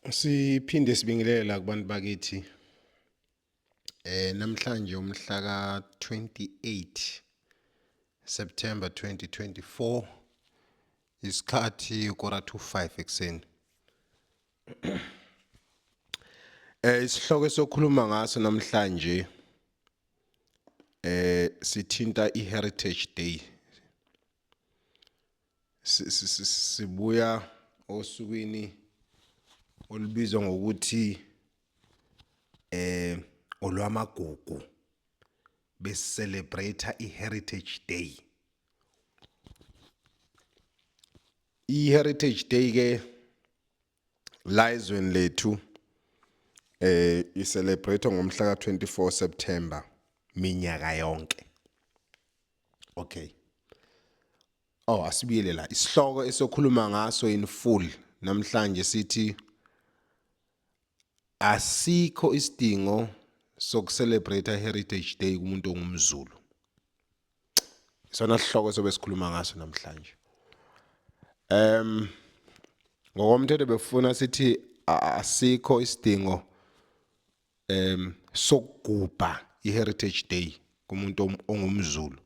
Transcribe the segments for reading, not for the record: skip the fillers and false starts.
Siphinde sibingelela kubantu bakithi. Namhlanje umhla ka 28 September 2024, isikhathi 4:45 ekuseni. Isihloko esokhuluma ngaso namhlanje sithinta iHeritage Day. Sibuya osukwini olubizwa ngokuthi olwamagugu, besicelebrate iHeritage Day. IHeritage Day ke la ezweni lethu i-celebrate ngomhla ka-24 September minyaka yonke. Okay. Oh, asibuyele la. Isihloko esokhuluma ngaso in full namhlanje sithi asikho isidingo sokucelebrate Heritage Day kumuntu ongumZulu. Isona sihloko sobe sikhuluma ngaso namhlanje. Ngokomthetho befuna sithi asikho isidingo sokugubha iHeritage Day kumuntu ongumZulu.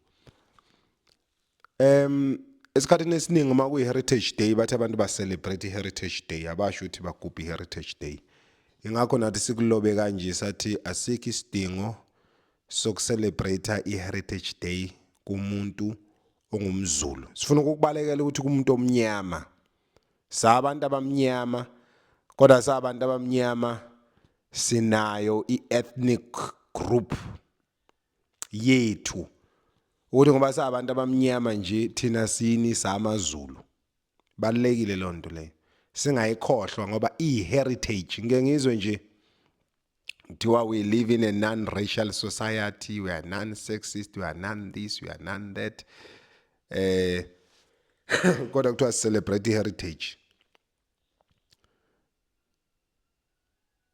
Esikhathini esiningi uma kuyi Heritage Day bathi abantu ba celebrate iHeritage Day, abasho ukuthi bagubha iHeritage Day. Ingakho nathi sikulobe kanje sathi asikho isidingo sokucelebrate iHeritage Day kumuntu ongumZulu. Sifuna ukukubalekela ukuthi kumuntu omnyama, sabantu abamnyama, kodwa sabantu abamnyama sinayo iethnic group yethu, ukuthi ngoba sabantu abamnyama nje thina sini samaZulu. Balekile lonto leyo, singayikhohlwa ngoba i-heritage. Ngike ngizwe nje kuthiwa we live in a non-racial society, we are non-sexist, we are non this, we are non that, kodwa kuthiwa celebrate heritage.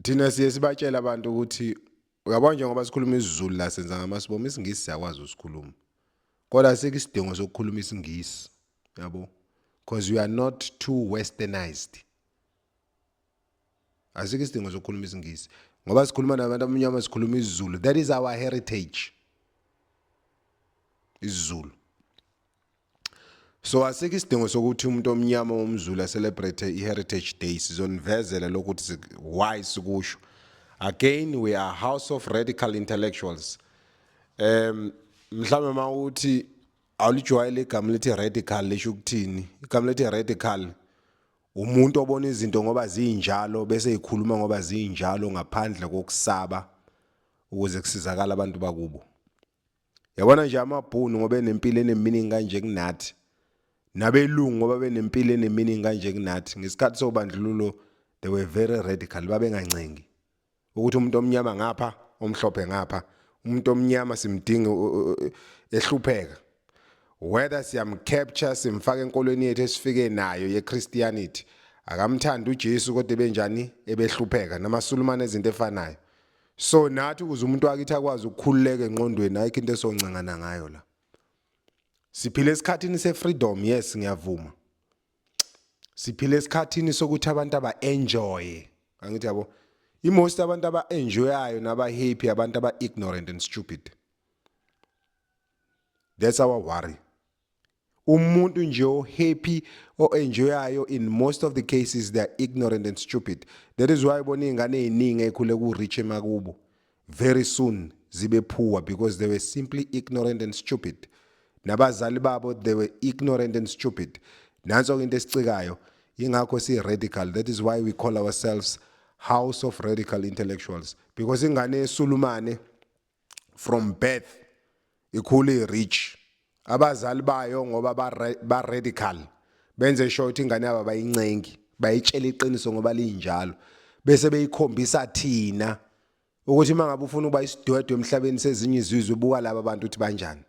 Thina siye sibatshela abantu ukuthi uyabona, njengoba sikhuluma isiZulu la senza ngamasibomu, isiNgisi siyakwazi ukusikhuluma, kodwa asikho isidingo sokukhuluma isiNgisi, yabo, because we are not too westernized. Asikho isidingo sokukhuluma isiNgisi ngoba sikhuluma nabantu abamnyama, sikhuluma isiZulu. That is our heritage, isiZulu. So asikho isidingo sokuthi umuntu omnyama womZulu acelebrate i-Heritage Day. Sizonivezela lokuthi why sikusho. Again, we are house of radical intellectuals. Mhlawumbe mawuthi awulijwayele igama lithi radical, lisho ukuthini igama lithi radical? Umuntu obona izinto ngoba zinjalo bese ikhuluma ngoba zinjalo ngaphandle kokusaba, ukuze kusizakala abantu bakubo. Yabona nje amabhunu ngoba enempilo eneminingi kanje kunathi, nabelungu ngoba benempilo eneminingi kanje kunathi, ngesikhathi sobandlululo they were very radical. Babengancengi ukuthi umuntu omnyama ngapha, omhlophe ngapha. Umuntu omnyama simdinga ehlupheka, whether siyamcapture simfaka enkolweni yethu esifike nayo yeChristianity, akamthandi uJesu kodwa benjani ebehlupheka, namaSulumane izinto efanayo. So nathi ukuze umuntu wakithi akwazi ukukhululeka engqondweni, ayikho into esoncengana ngayo la. Siphila esikhathini se-freedom, yes, ngiyavuma. Siphila esikhathini sokuthi abantu aba-enjoy, angithi yabo, i-most abantu aba-enjoyayo naba-happy abantu aba-ignorant and stupid. That's our worry. Umuntu nje o-happy, o-enjoyayo, in most of the cases they are ignorant and stupid. That is why bona iy'ngane ey'ningi ey'khule ku-rich emakubo very soon zibe poor, because they were simply ignorant and stupid. Nabazali babo, they were ignorant and stupid. Nanso into esicikayo, ingakho si-radical. That is why we call ourselves house of radical intellectuals, because ingane yesulumane from birth ikhule rich, abazali bayo ngoba ba radical benze sure ukuthi ingane yabo bayincengi, bayitshela iqiniso ngoba linjalo, bese beyikhombisa thina ukuthi mangabe ufuna ukuba isidwedwe emhlabeni sezinye izizwe, buka laba bantu ukuthi banjani,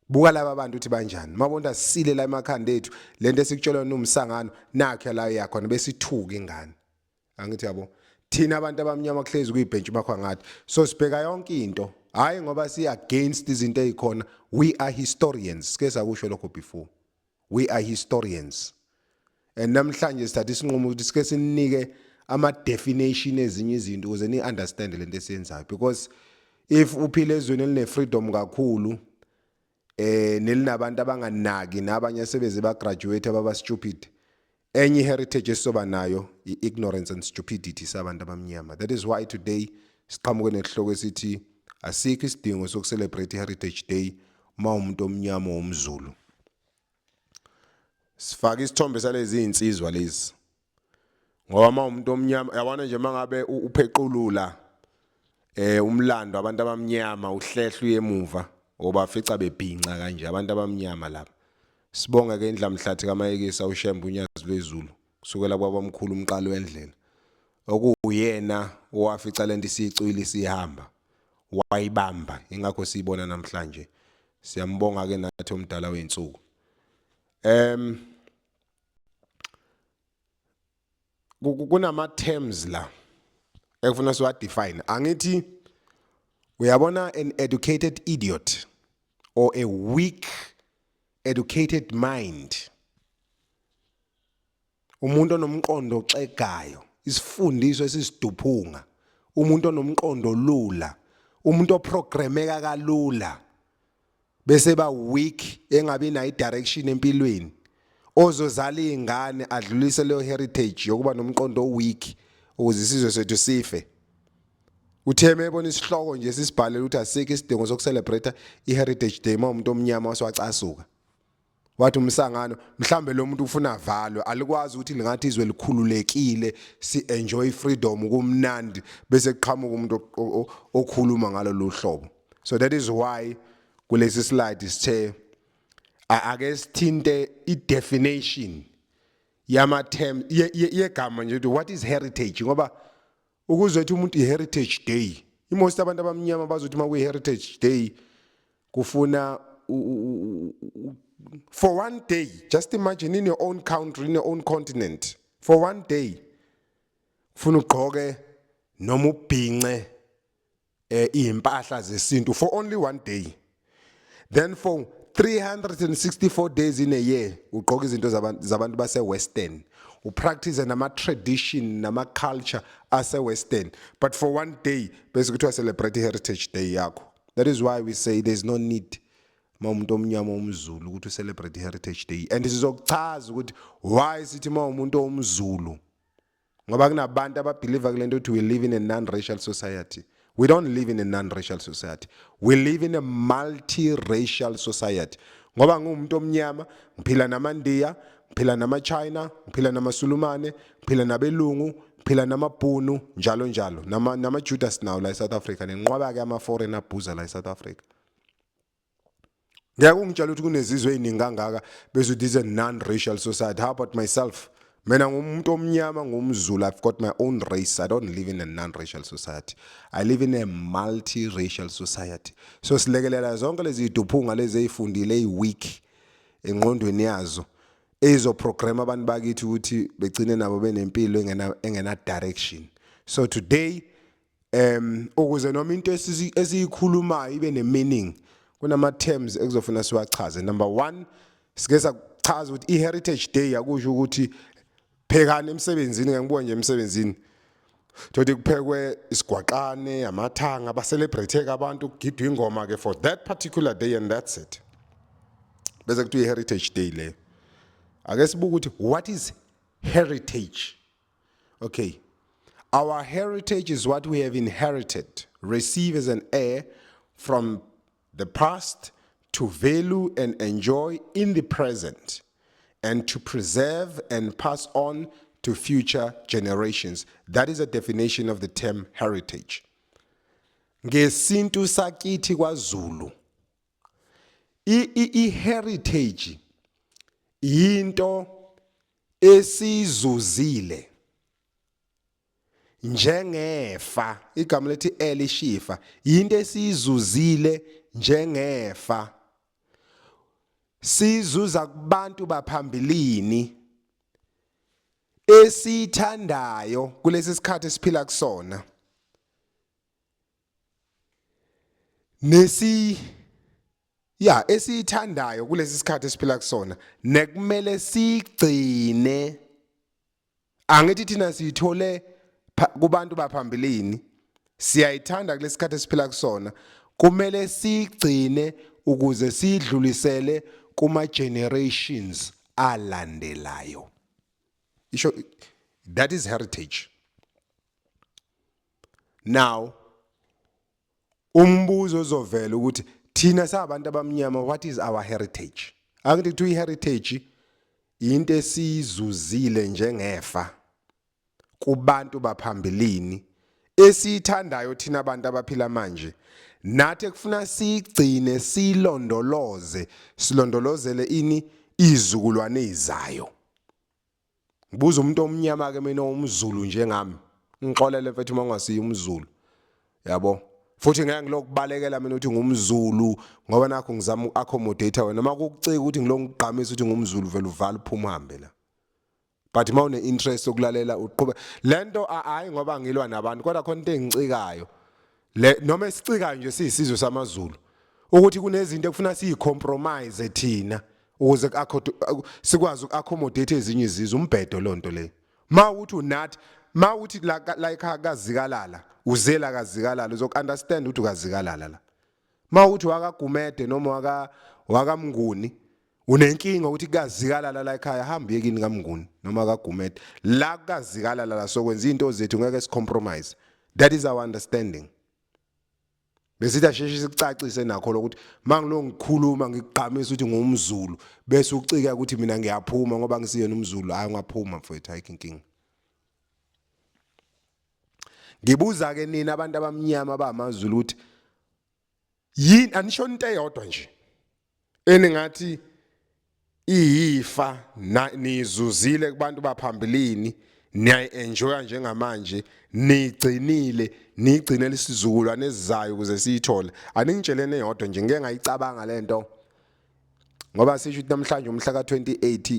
buka laba bantu ukuthi banjani. Mabona sisile la emakhanda ethu, lento esikutshelwa nomsangano nakho la yakhona besithuka ingane, angithi yabo. Thina abantu abamnyama kuhlezi kuyibenchmark ngathi, so sibheka yonke into, hayi ngoba si against izinto ezikhona. We are historians, sike sakusho lokho before, we are historians. And namhlanje sithatha isinqumo ukuthi sike sinike ama definition ezinye izinto ukuze ni understand lento esiyenzayo, because if uphila ezweni eline freedom kakhulu nelinabantu abanganaki nabanye sebeze ba graduate ababa stupid, enye heritage esizoba nayo i-ignorance and stupidity sabantu abamnyama. That is why today siqhamuke nesihloko esithi asikho isidingo sokucelebrate Heritage Day uma umuntu omnyama womZulu. Sifake isithombe salezi zinsizwa lezi ngoba uma umuntu omnyama, yabona nje, mangabe uphequlula umlando abantu abamnyama, uhlehla uye emuva, obafica bebhinca kanje abantu abamnyama laba. Sibonge ke indlamhlathi kaMayekisa, uShembe uNyazi lwezulu, kusukela kwabamkhulu umqalo wendlela, okuwuyena owafica lento isicwili sihamba, wayibamba, ingakho siyibona namhlanje. Siyambonga ke nathi omdala weinsuku. Kunama terms la ekufuna siwa define. Angithi uyabona, an educated idiot or a weak educated mind, umuntu onomqondo oxegayo, isifundiso esisiduphunga, umuntu onomqondo lula, umuntu oprogrameka kalula bese ba weak, engabi nayo direction empilweni, ozozala izingane adlulise leyo heritage yokuba nomqondo weak ukuze isizwe sethu sife. Utheme ebona isihloko nje sisibhalele ukuthi asikho isidingo sokucelebrate iHeritage Day uma umuntu omnyama, waswacasuka, wathi umsangano, mhlambe lo muntu ufuna avalwe. Alikwazi ukuthi lingathi izwe likhululekile, si enjoy freedom, kumnandi, bese kuqhamuka umuntu okhuluma ngalolu hlobo. So that is why kulesi slide sithe ake sithinte i-definition yama term yegama nje ukuthi what is heritage, ngoba ukuze uthi umuntu i-Heritage Day, imost abantu abamnyama bazothi uma kuyi-Heritage Day kufuna for one day, just imagine, in your own country, in your own continent, for one day ufuna ugqoke noma ubhince izimpahla zesintu for only one day, then for 364 days in a year ugqoka izinto zabantu base western, upractice nama tradition nama culture ase western, but for one day bese kuthiwa celebrate Heritage Day yakho. That is why we say there's no need uma umuntu omnyama umZulu ukuthi ucelebrate Heritage Day, and sizokuchaza ukuthi why sithi uma umuntu omZulu, ngoba kunabantu ababelieve kule nto ukuthi we live in a non-racial society. We don't live in a non-racial society, we live in a multi-racial society, ngoba ngiwumuntu omnyama ngiphila namaNdiya, ngiphila namaChina, ngiphila namaSulumane, ngiphila nabelungu, ngiphila namabhunu, njalo njalo, namaJudas nawo la eSouth Africa, nenqwaba ke ama-foreign abhuza la eSouth Africa. Ngeke ungitshela ukuthi kunezizwe eziningi kangaka bese uthi is a non-racial society. How about myself? Mina ngumuntu omnyama, ngumZulu. I've got my own race. I don't live in a non-racial society, I live in a multi-racial society. So silekelela zonke lezi ziduphunga lezi ezifundile, eziweak engqondweni yazo, ezizoprogram abantu bakithi ukuthi begcine nabo benempilo engena direction. So today, ukuze noma into esiyikhulumayo ibe ne meaning, kunama terms ekuzofuna siwachaze. Number 1, sike sachaza ukuthi i-Heritage Day akusho ukuthi phekani emsebenzini. Ngiyangibona nje emsebenzini thothi kuphekwe isigwaqane, amathanga, ba-celebrate ke abantu, kugidwa ingoma ke for that particular day, and that's it, bese kuthiwa i-Heritage Day leyo. Ake sibuke ukuthi what is heritage. Okay. Our heritage is what we have inherited, receive as an heir from the past to value and enjoy in the present, and to preserve and pass on to future generations. That is a definition of the term heritage. Ngesintu sakithi kwaZulu, i heritage into esizuzile njengefa. Igama lethi elishifa, into esiyizuzile njengefa, sizuza kubantu baphambilini, esithandayo kulesi sikhathi esiphila kusona, nesi ya esiyithandayo kulesi sikhathi esiphila kusona, nekumele sigcine. Angithi thina siyithole kubantu baphambilini, siyayithanda kulesikhathi esiphila kusona, kumele siyigcine ukuze siyidlulisele kuma generations alandelayo. Isho, that is heritage. Now umbuzo ozovela ukuthi thina sabantu abamnyama, what is our heritage? Angithi kuthiwa i-heritage into esiyizuzile njengefa kubantu baphambilini esiyithandayo thina abantu abaphila manje, nathi ekufuna siyigcine, siyilondoloze, silondolozele ini? Izizukulwane ezizayo. Ngibuza umuntu omnyama ke mina, umZulu njengami, ngixolele mfethu uma ungasiyi umZulu, yabo, futhi ngeke ngilokubalekela mina ukuthi ngumZulu ngoba nakho ngizama uku-accommodate wena. Uma kukucika ukuthi ngilongigqamisa ukuthi ngumZulu, vele uvala, uphuma, uhambe la. But uma une-interest yokulalela, uqhube lento. Hayi ngoba ngilwa nabantu, kodwa khona into engicikayo le noma esicikayo nje siyisizwe samaZulu, ukuthi kunezinto ekufuna siyi-compromise thina ukuze sikwazi uku-accommodate ezinye izizwe. Umbhedo lonto leyo. Ma uthi unathi, ma uthi la ekhaya kaZikalala, uzela kaZikalala, uzoku-understand ukuthi ukaZikalala la. Ma uthi wakaGumede noma wakaMnguni, unenkinga ukuthi kukaZikalala la ekhaya, hamba uye kini kaMnguni noma kaGumede. La kukaZikalala la sokwenza izinto zethu, ngeke si-compromise. That is our understanding. Besithi asheshe sikucacise nakho lokuthi mangilo ngikhuluma ngikugqamisa ukuthi ngumZulu, bese ucika ukuthi mina ngiyaphuma ngoba ngisiyena umZulu. Hayi, ungaphuma mfowethu, ayikho inkinga. Ngibuza ke nina abantu abamnyama bamaZulu ukuthi yini, anisho into eyodwa nje eningathi iyifa nizuzile kubantu baphambilini, niyayi-enjoya njengamanje, niyigcinile, niyigcinele isizukulwane esizayo ukuze siyithole? Aningitsheleni eyodwa nje. Ngike ngayicabanga lento ngoba sisho ukuthi namhlanje umhla ka-28,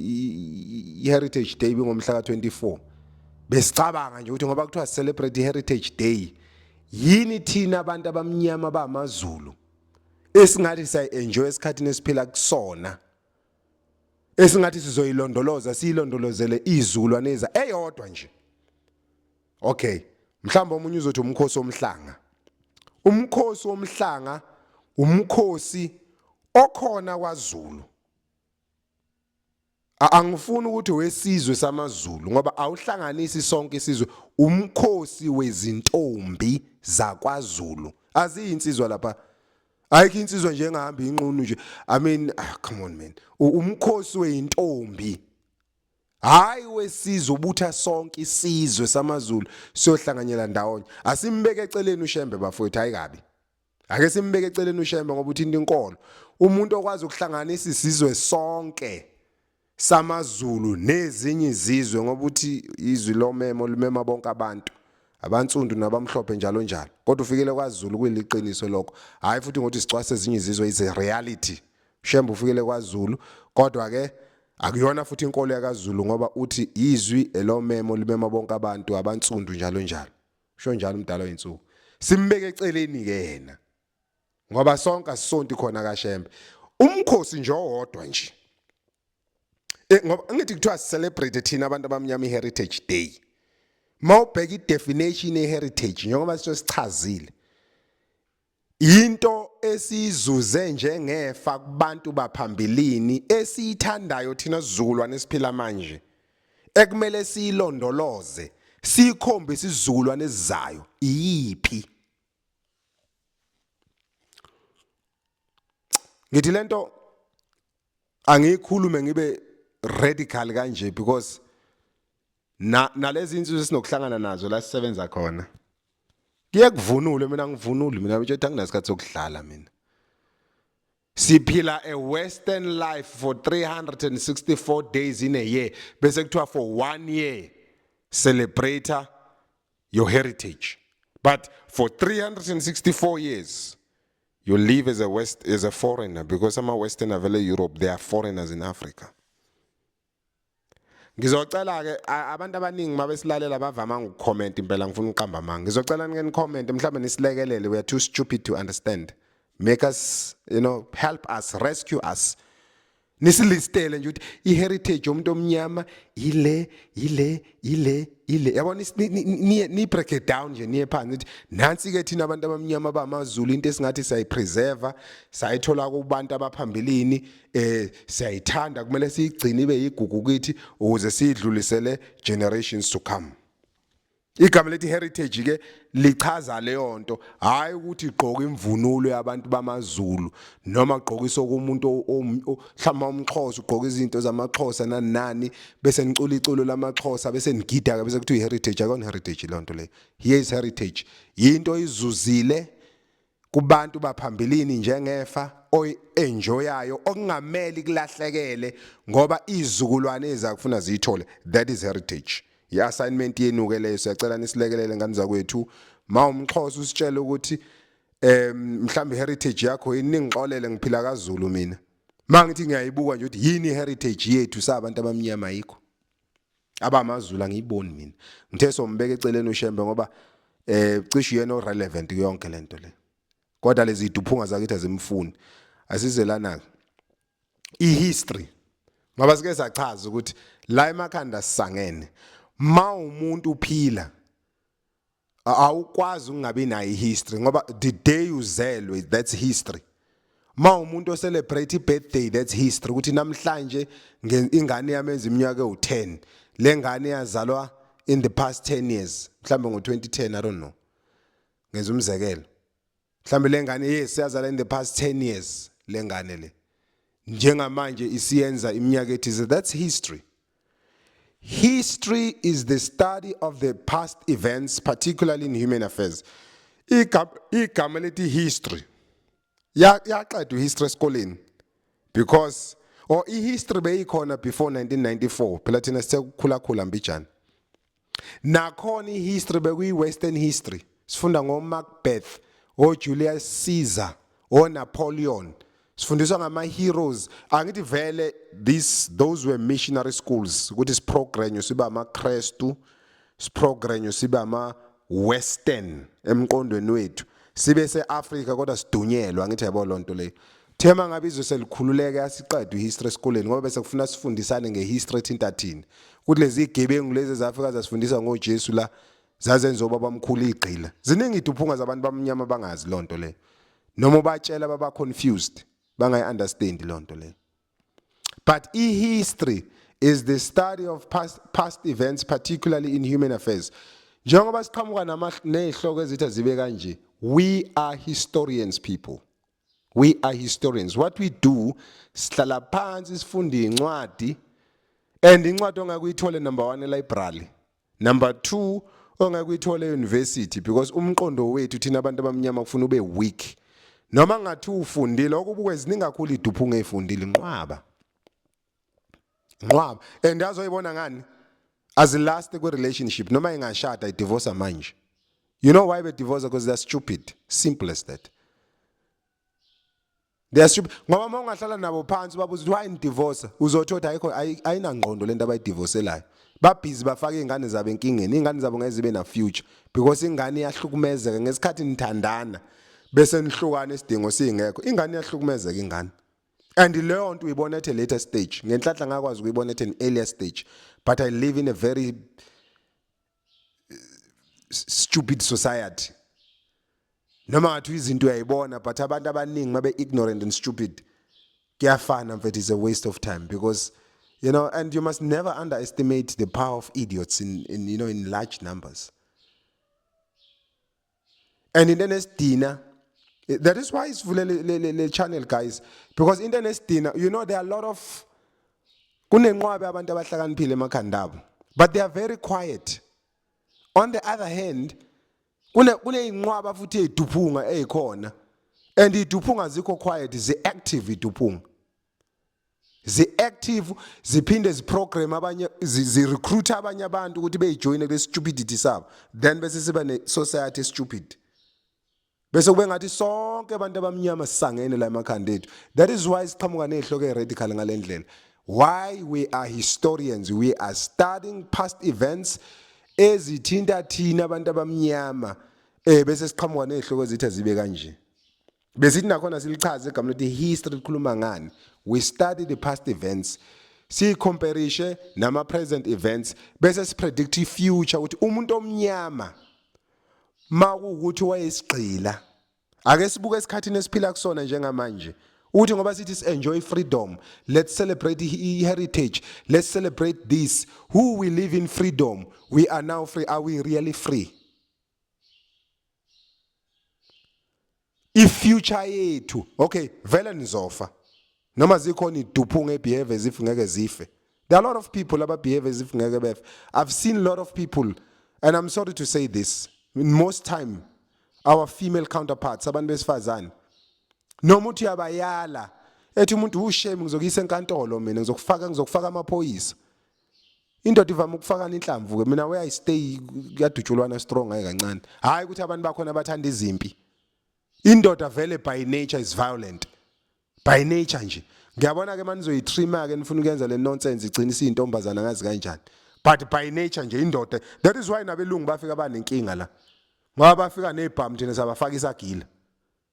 i-Heritage Day bingomhla ka-24. Besicabanga nje ukuthi ngoba kuthiwa celebrate i-Heritage Day, yini thina abantu abamnyama bamaZulu esingathi siyayi-enjoy esikhathini esiphila kusona, esingathi sizoyilondoloza, siyilondolozele izizukulwane eza, eyodwa nje? Okay, mhlawumbe omunye uzothi umkhosi womhlanga. Umkhosi womhlanga, umkhosi okhona kwaZulu. Angifuni ukuthi wesizwe samaZulu ngoba awuhlanganisi sonke isizwe. Umkhosi wezintombi zakwaZulu, aziyinsizwa lapha, ayikho insizwa nje engahamba inqunu nje. I mean, ah, come on man. Umkhosi weyintombi, hayi wesizwe ubutha sonke isizwe samaZulu siyohlanganyela ndawonye. Asimbeke eceleni uShembe bafowethu, hayi kabi. Ake simbeke eceleni uShembe ngoba uthinta inkolo. Umuntu okwazi ukuhlanganisa isizwe sonke samaZulu nezinye izizwe, ngoba uthi izwi lomemo limema bonke abantu, abansundu nabamhlophe, njalo njalo, kodwa ufikele kwaZulu. Kuyiliqiniso lokho, hayi futhi ngokuthi sicwase ezinye izizwe, is a reality. Shembe ufikele kwaZulu, kodwa ke akuyona futhi inkolo yakaZulu, ngoba uthi izwi elomemo limema bonke abantu, abansundu, njalo njalo. Usho njalo umdala oyinsuku. Simbeke eceleni ke yena ngoba sonke asisonti khona kaShembe. Umkhosi nje owodwa nje, ngoba ngithi kuthiwa celebrate thina abantu abamnyama i-Heritage Day, mawubheka i-definition ye-heritage njengoba sichazile, into esiyizuze njengefa kubantu baphambilini, esiyithandayo thina sizukulwane esiphila manje, ekumele siyilondoloze, siyikhombe isizukulwane esizayo, iyiphi? Ngithi lento angiyikhulume ngibe radical kanje because na nalezi insizwa esinokuhlangana nazo la sisebenza khona kuye kuvunule. Mina ngivunule, mina mtshethe, anginasikhathi sokudlala mina. Siphila a western life for 364 days in a year, bese kuthiwa for one year celebrate your heritage, but for 364 years you live as a foreigner, because ama westerner vele Europe, they are foreigners in Africa. Ngizocela ke abantu abaningi mabesilalela bavama ukucomment impela, ngifuna uqamba amanga. Ngizocela nike ni-comment, mhlawumbe nisilekelele. We are too stupid to understand. Make us, help us, rescue us. Nisilistele nje ukuthi i-heritage yomuntu omnyama ile, ile, ile, ile, yabona, ni break it down nje, niye phansi, ukuthi nansi ke thina abantu abamnyama bamaZulu, into esingathi siyayipreserve, sayithola kubantu abaphambilini, siyayithanda, kumele siyigcine ibe yigugu kithi ukuze siyidlulisele generations to come. Igama lethi heritage ke lichaza leyo nto, hayi ukuthi igqoka imvunulo yabantu bamaZulu noma gqokisa kumuntu mhlawumbe umXhosa, ugqoka izinto zamaXhosa nani nani, bese nicula iculo lamaXhosa, bese nigida ke, bese kuthiwa heritage. Akona heritage lonto leyo. Here is heritage: into izuzile kubantu baphambilini njengefa oyenjoyayo, okungameli kulahlekele ngoba izizukulwane ezakufuna ziyithole. That is heritage. I-assignment yenu ke leyo, siyacela nisilekelele, ngani zakwethu. Ma umXhosa, usitshele ukuthi mhlawumbe heritage yakho yini. Ningixolele, ngiphila kaZulu mina. Mangithi ngiyayibuka nje ukuthi yini heritage yethu sabantu abamnyama, ayikho. AbamaZulu angiyiboni mina. Ngithe sombeka eceleni uShembe ngoba cishe uyena orelevant kuyonke lento le, kodwa lezi iduphunga zakithi azimfuni. Asizelana ihistory, ngoba sike sachaza ukuthi la emakhanda sisangene. Ma umuntu uphila, awukwazi ukungabi nayo ihistory, ngoba the day uzelwe, that's history. Ma umuntu ocelebrate ibirthday, that's history, ukuthi namhlanje ingane yami enza iminyaka ewu10, le ngane yazalwa in the past 10 years, mhlambe ngo2010, I don't know, ngenza umzekelo, mhlambe le ngane, yes, yazalwa in the past 10 years, le ngane le njengamanje isiyenza iminyaka ethize, that's history. History is the study of the past events, particularly in human affairs. Igama lethi history, yaqedwa history esikoleni because or ihistory beyikhona before 1994. Phela thina sithe ukukhula khula mbijana, nakhona ihistory bekuyi western history, sifunda ngo Macbeth, o Julius Caesar, o Napoleon, sifundiswa ngama heroes. Angithi vele this those were missionary schools, ukuthi siprogram siba amaKristu, siprogram siba ama western emqondweni wethu, sibe seAfrica kodwa sidunyelwa. Angithi yabo lonto leyo. Thema ngabe izwe selikhululeke, yasiqeda ihistory esikoleni, ngoba bese kufuna sifundisane ngehistory ethinta thina, ukuthi lezi igebengu lezi ezafika zasifundisa ngoJesu la zazenza obaba mkhulu igqila. Ziningi iduphunga zabantu bamnyama bangazi lonto le, noma ubatshela baba confused, bangayi understand lonto le. But i-history is the study of past events, particularly in human affairs. Njengoba siqhamuka nezihloko ezithi azibe kanje, we are historians, people. We are historians. What we do, sihlala phansi sifunde incwadi, and incwadi ongeke uyithole number 1 elibrary, number 2 ongeke uyithole e-university, because umqondo wethu thina abantu abamnyama kufuna ube weak. Noma ngathi ufundile, okubukwe ziningi kakhulu iduphunga ezifundile, inqwaba, nqwaba. And azoyibona ngani? Azilast kwi relationship, noma ingashada idivorce manje. You know why be divorce? Because they're stupid, simple as that. They are stupid, ngoba uma ungahlala nabo phansi babuza ukuthi why ni divorce, uzothola ukuthi ayikho, ayinangqondo lento abayidivorcelayo. Babhizi bafaka izingane zabo enkingeni, izingane zabo ngeke zibe na future, because ingane iyahlukumezeka ngesikhathi nithandana bese nihlukana isidingo singekho. Ingane iyahlukumezeka ingane, and leyo nto uyibona at a later stage. Ngenhlanhla ngakwazi ukuyibona at an earlier stage, but I live in a very stupid society. Noma ngathi izinto uyayibona, but abantu abaningi mabe ignorant and stupid, kuyafana mfethu, is a waste of time, because and you must never underestimate the power of idiots in you know in large numbers. And into enesidina, that is why sivule le channel, guys, because into enesidina, there are a lot of, kunenqwabe abantu abahlakaniphile emakhanda abo, but they are very quiet. On the other hand, kuneyinqwaba futhi eziduphunga ezikhona, and iduphunga zikho quiet, zi active. Iduphunga zi active, ziphinde ziprogram abanye, zi recruit abanye abantu ukuthi beyijoyine kule stupidity sabo, then bese siba ne society stupid, bese kube ngathi sonke abantu abamnyama sisangene la emakhanda ethu. That is why siqhamuka nezihloko eziradical ngalendlela. Why we are historians: we are studying past events ezithinta thina abantu abamnyama, bese siqhamuka nezihloko ezithi azibe kanje. Besithi nakhona silichaze igama lethi history likhuluma ngani. We study the past events. Siyicomparishe nama present events bese sipredict ifuture ukuthi umuntu omnyama makuwukuthi wayesigqila. Ake sibuke esikhathini esiphila kusona njengamanje. Uthi ngoba sithi si enjoy freedom, let's celebrate i-heritage, let's celebrate this. Who we live in freedom, we are now free. Are we really free? I-future yethu, okay, vele nizofa. Noma zikhona iduphunga ebehave as if ngeke zife. There are a lot of people ababehave as if ngeke befe. I've seen a lot of people, and I'm sorry to say this, in most time our female counterparts, abantu besifazane, noma uthi uyabayala ethi umuntu ushame ngizokuyisa enkantolo mina ngizokufaka amaphoyisa. Indoda ivama ukufakana inhlamvu ke mina where I stay kuyadutshulwana strong hayi kancane. Hayi ukuthi abantu bakhona bathanda izimpi. Indoda vele by nature is violent. By nature nje. Ngiyabona ke manizoyitrima ke nifuna ukuyenza le nonsense igcina isiyintombazana ngazi kanjani. But by nature nje indoda, that is why nabelungu bafika banenkinga la. Ngoba bafika nezibhamu thina sabafaka isagila.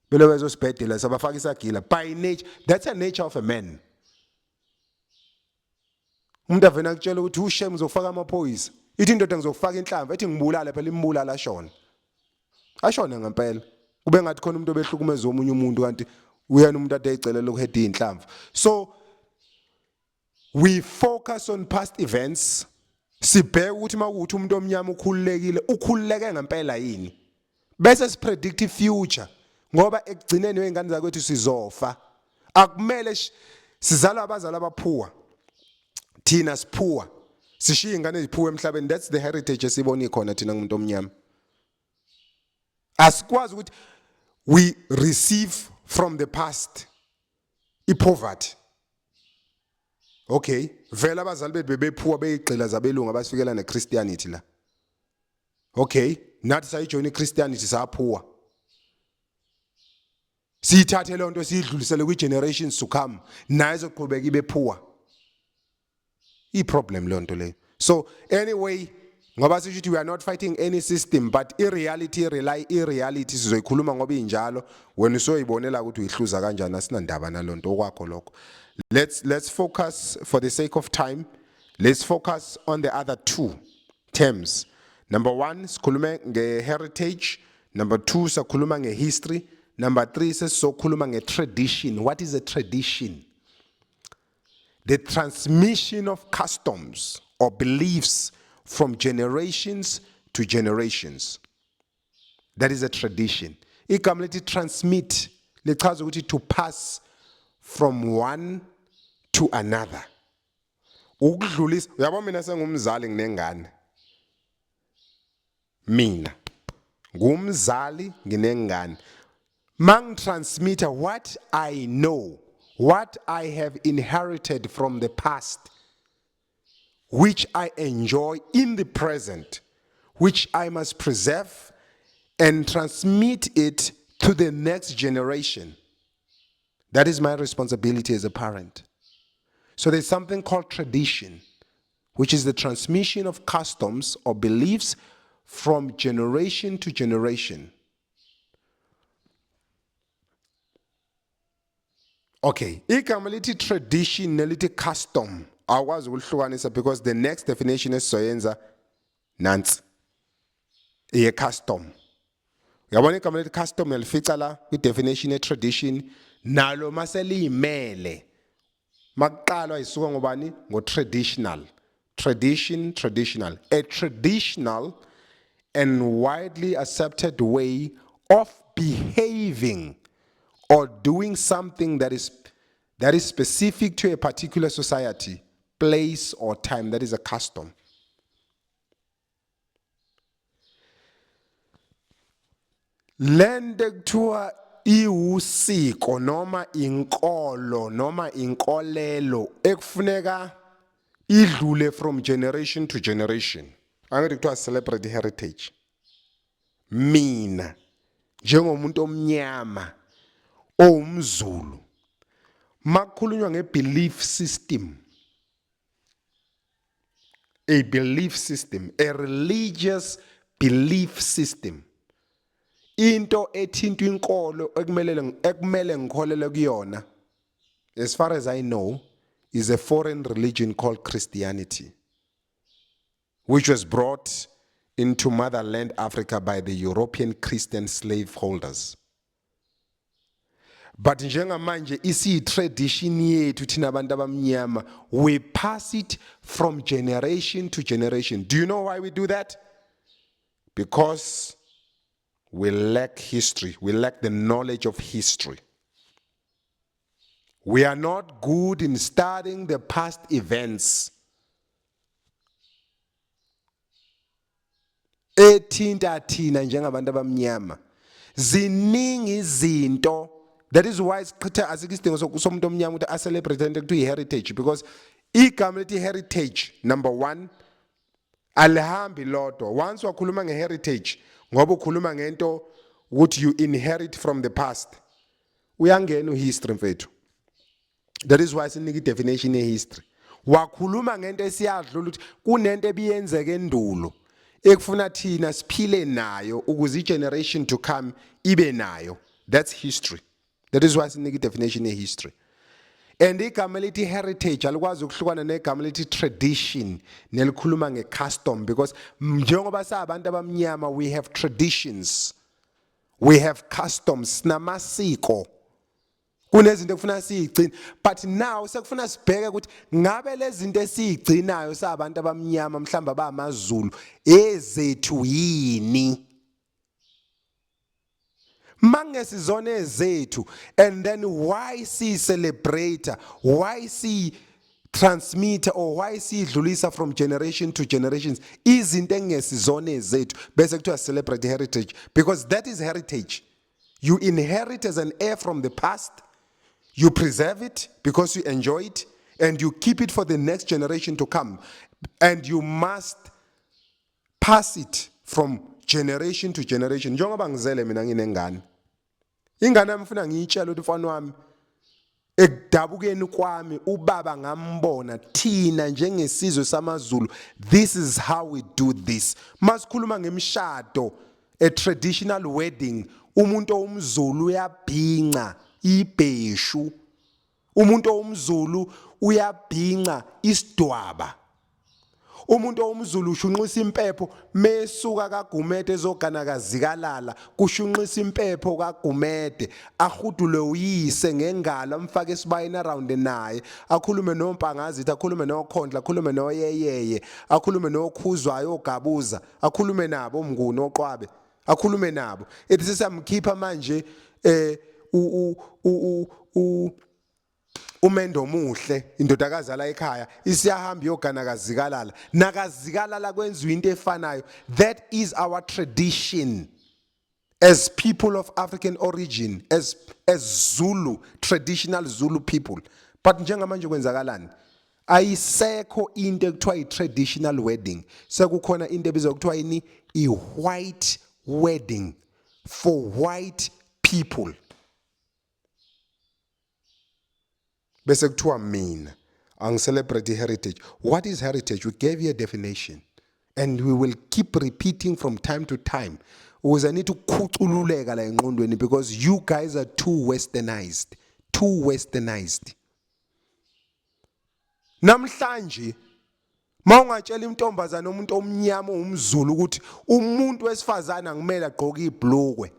Belo bezosibhedela sabafaka isagila by nature. That's a nature of a man. Umuntu avena akutshela ukuthi ushem ngizofaka amaphoyisa. Ithi indoda ngizofaka inhlamvu ethi ngibulale phela imbulala ashona. Ashona ngempela. Kube ngathi khona umuntu obehlukumeza omunye umuntu kanti uyena umuntu ade eyicelela ukuheda inhlamvu. So we focus on past events. Sibheke ukuthi makuthi umuntu omnyama ukhululekile, ukhululeke ngempela yini? Bese sipredict future ngoba ekugcineni wezingane zakwethu sizofa. Akumele sizalwa abazali abaphuwa. Thina siphuwa. Sishiya ingane eziphuwa emhlabeni. That's the heritage esibona ikhona thina ngumuntu omnyama. Asikwazi ukuthi we receive from the past ipoverty. Okay, vele abazali bethu bebephuwa beyigqila zabelungu abasifikela neChristianity la. Okay, nathi sayijoin iChristianity saphuwa. Siyithathe le nto siyidlulisele kwi-generations to come, nayo izoqhubeka ibe poor. I-problem leyo nto leyo. So anyway, ngoba sisho ukuthi we are not fighting any system but i-reality rely i-reality sizoyikhuluma ngoba injalo, wena usoyibonela ukuthi uyihluza kanjani, asinandaba nalonto okwakho lokho. Let's focus for the sake of time. Let's focus on the other two terms. Number 1 sikhulume nge-heritage, number 2 sakhuluma nge-history, number 3 sesizokhuluma nge-tradition. What is a tradition? The transmission of customs or beliefs from generations to generations. That is a tradition. Igama lithi transmit lichaza ukuthi to pass from one to another. Ukudlulisa, uyabo mina sengumzali nginengane. Mina ngumzali nginengane. Mangitransmitter what I know, what I have inherited from the past, which I enjoy in the present, which I must preserve and transmit it to the next generation. That is my responsibility as a parent. So there's something called tradition, which is the transmission of customs or beliefs from generation to generation. Okay, igama lithi tradition nelithi custom awukwazi ukuhlukanisa because the next definition esizoyenza nansi iye custom. Uyabona igama lithi custom yalifica la kwi definition ye tradition nalo maseliyimele makuqalwa isuka ngobani ngo traditional. Tradition, traditional. A traditional and widely accepted way of behaving or doing something that is specific to a particular society, place or time. That is a custom. Lento kuthiwa iwusiko noma inkolo noma inkolelo ekufuneka idlule from generation to generation. Angithi kuthiwa celebrate heritage. Mina njengomuntu omnyama owumZulu makukhulunywa ngebelief system, a belief system, a religious belief system, Into ethinta inkolo ekumele ngikholele kuyona, as far as I know, is a foreign religion called Christianity, which was brought into motherland Africa by the European Christian slaveholders. But njengamanje isiyi-tradition yethu thina abantu abamnyama, we pass it from generation to generation. Do you know why we do that? Because we lack history. We lack the knowledge of history. We are not good in studying the past events. Ethinta thina njengabantu abamnyama ziningi izinto. That is why sichitha, asikho isidingo somuntu omnyama ukuthi a-celebrate into ekuthiwa i-heritage, because igama lethi heritage, number one, alihambi lodwa. Once wakhuluma nge-heritage, ngoba ukhuluma ngento ukuthi you inherit from the past, uyangena uhistory, mfethu. That is why sinika i-definition ye-history. Wakhuluma ngento esiyadlula, ukuthi kunento ebiyenzeka endulo ekufuna thina siphile nayo ukuze i-generation to come ibe nayo. That's history. That is why sinika i-definition ye-history. And igama elithi heritage alikwazi ukuhlukana negama elithi tradition nelikhuluma nge-custom, because njengoba sabantu abamnyama, we have traditions, we have customs, sinamasiko, kunezinto ekufuna siyigcine. But now sekufuna sibheke ukuthi ngabe lezi zinto esiyigcinayo sabantu abamnyama, mhlamba abamaZulu, ezethu yini? Mangesizona ezethu, and then why si celebrate, why si transmit, or why siyidlulisa from generation to generations izinto engesizona ezethu, bese kuthiwa celebrate heritage? Because that is heritage. You inherit as an heir from the past, you preserve it because you enjoy it, and you keep it for the next generation to come, and you must pass it from generation to generation. Njengoba ngizele mina, nginengane, ingane yami ufuna ngiyitshela ukuthi, mfana wami, ekudabukeni kwami ubaba ngambona, thina njengesizwe samaZulu, this is how we do this. Masikhuluma ngemishado, a traditional wedding, umuntu owumZulu uyabhinca ibheshu, umuntu owumZulu uyabhinca isidwaba, umuntu owumZulu ushunqisa impepho mesuka kaGumede ezogana kaZikalala, kushunqisa impepho kaGumede, ahudule uyise ngengalo, amfake esibayeni around naye, akhulume noMpangazithi, akhulume noKhondla, akhulume noYeyeye, akhulume noKhuzwayo, oGabuza, akhulume nabo oMnguni, oQwabe, akhulume nabo, ethi sesiyamkhipha manje u u u umendo omuhle, indodakazi ala ekhaya isiyahamba iyogana kaZikalala, nakaZikalala kwenziwa into efanayo. That is our tradition as people of African origin, as Zulu, traditional Zulu people. But njengamanje kwenzakalani? Ayisekho into ekuthiwa i-traditional wedding, sekukhona into ebizwa kuthiwa yini? I-white wedding for white people. Bese kuthiwa mina angicelebrate heritage. What is heritage? We gave you a definition and we will keep repeating from time to time ukuze nithi ukukhucululeka la engqondweni, because you guys are too westernized, too westernized. Namhlanje mawungatshela intombazana, umuntu omnyama umZulu, ukuthi umuntu wesifazana akumele agqoke ibhlukwe,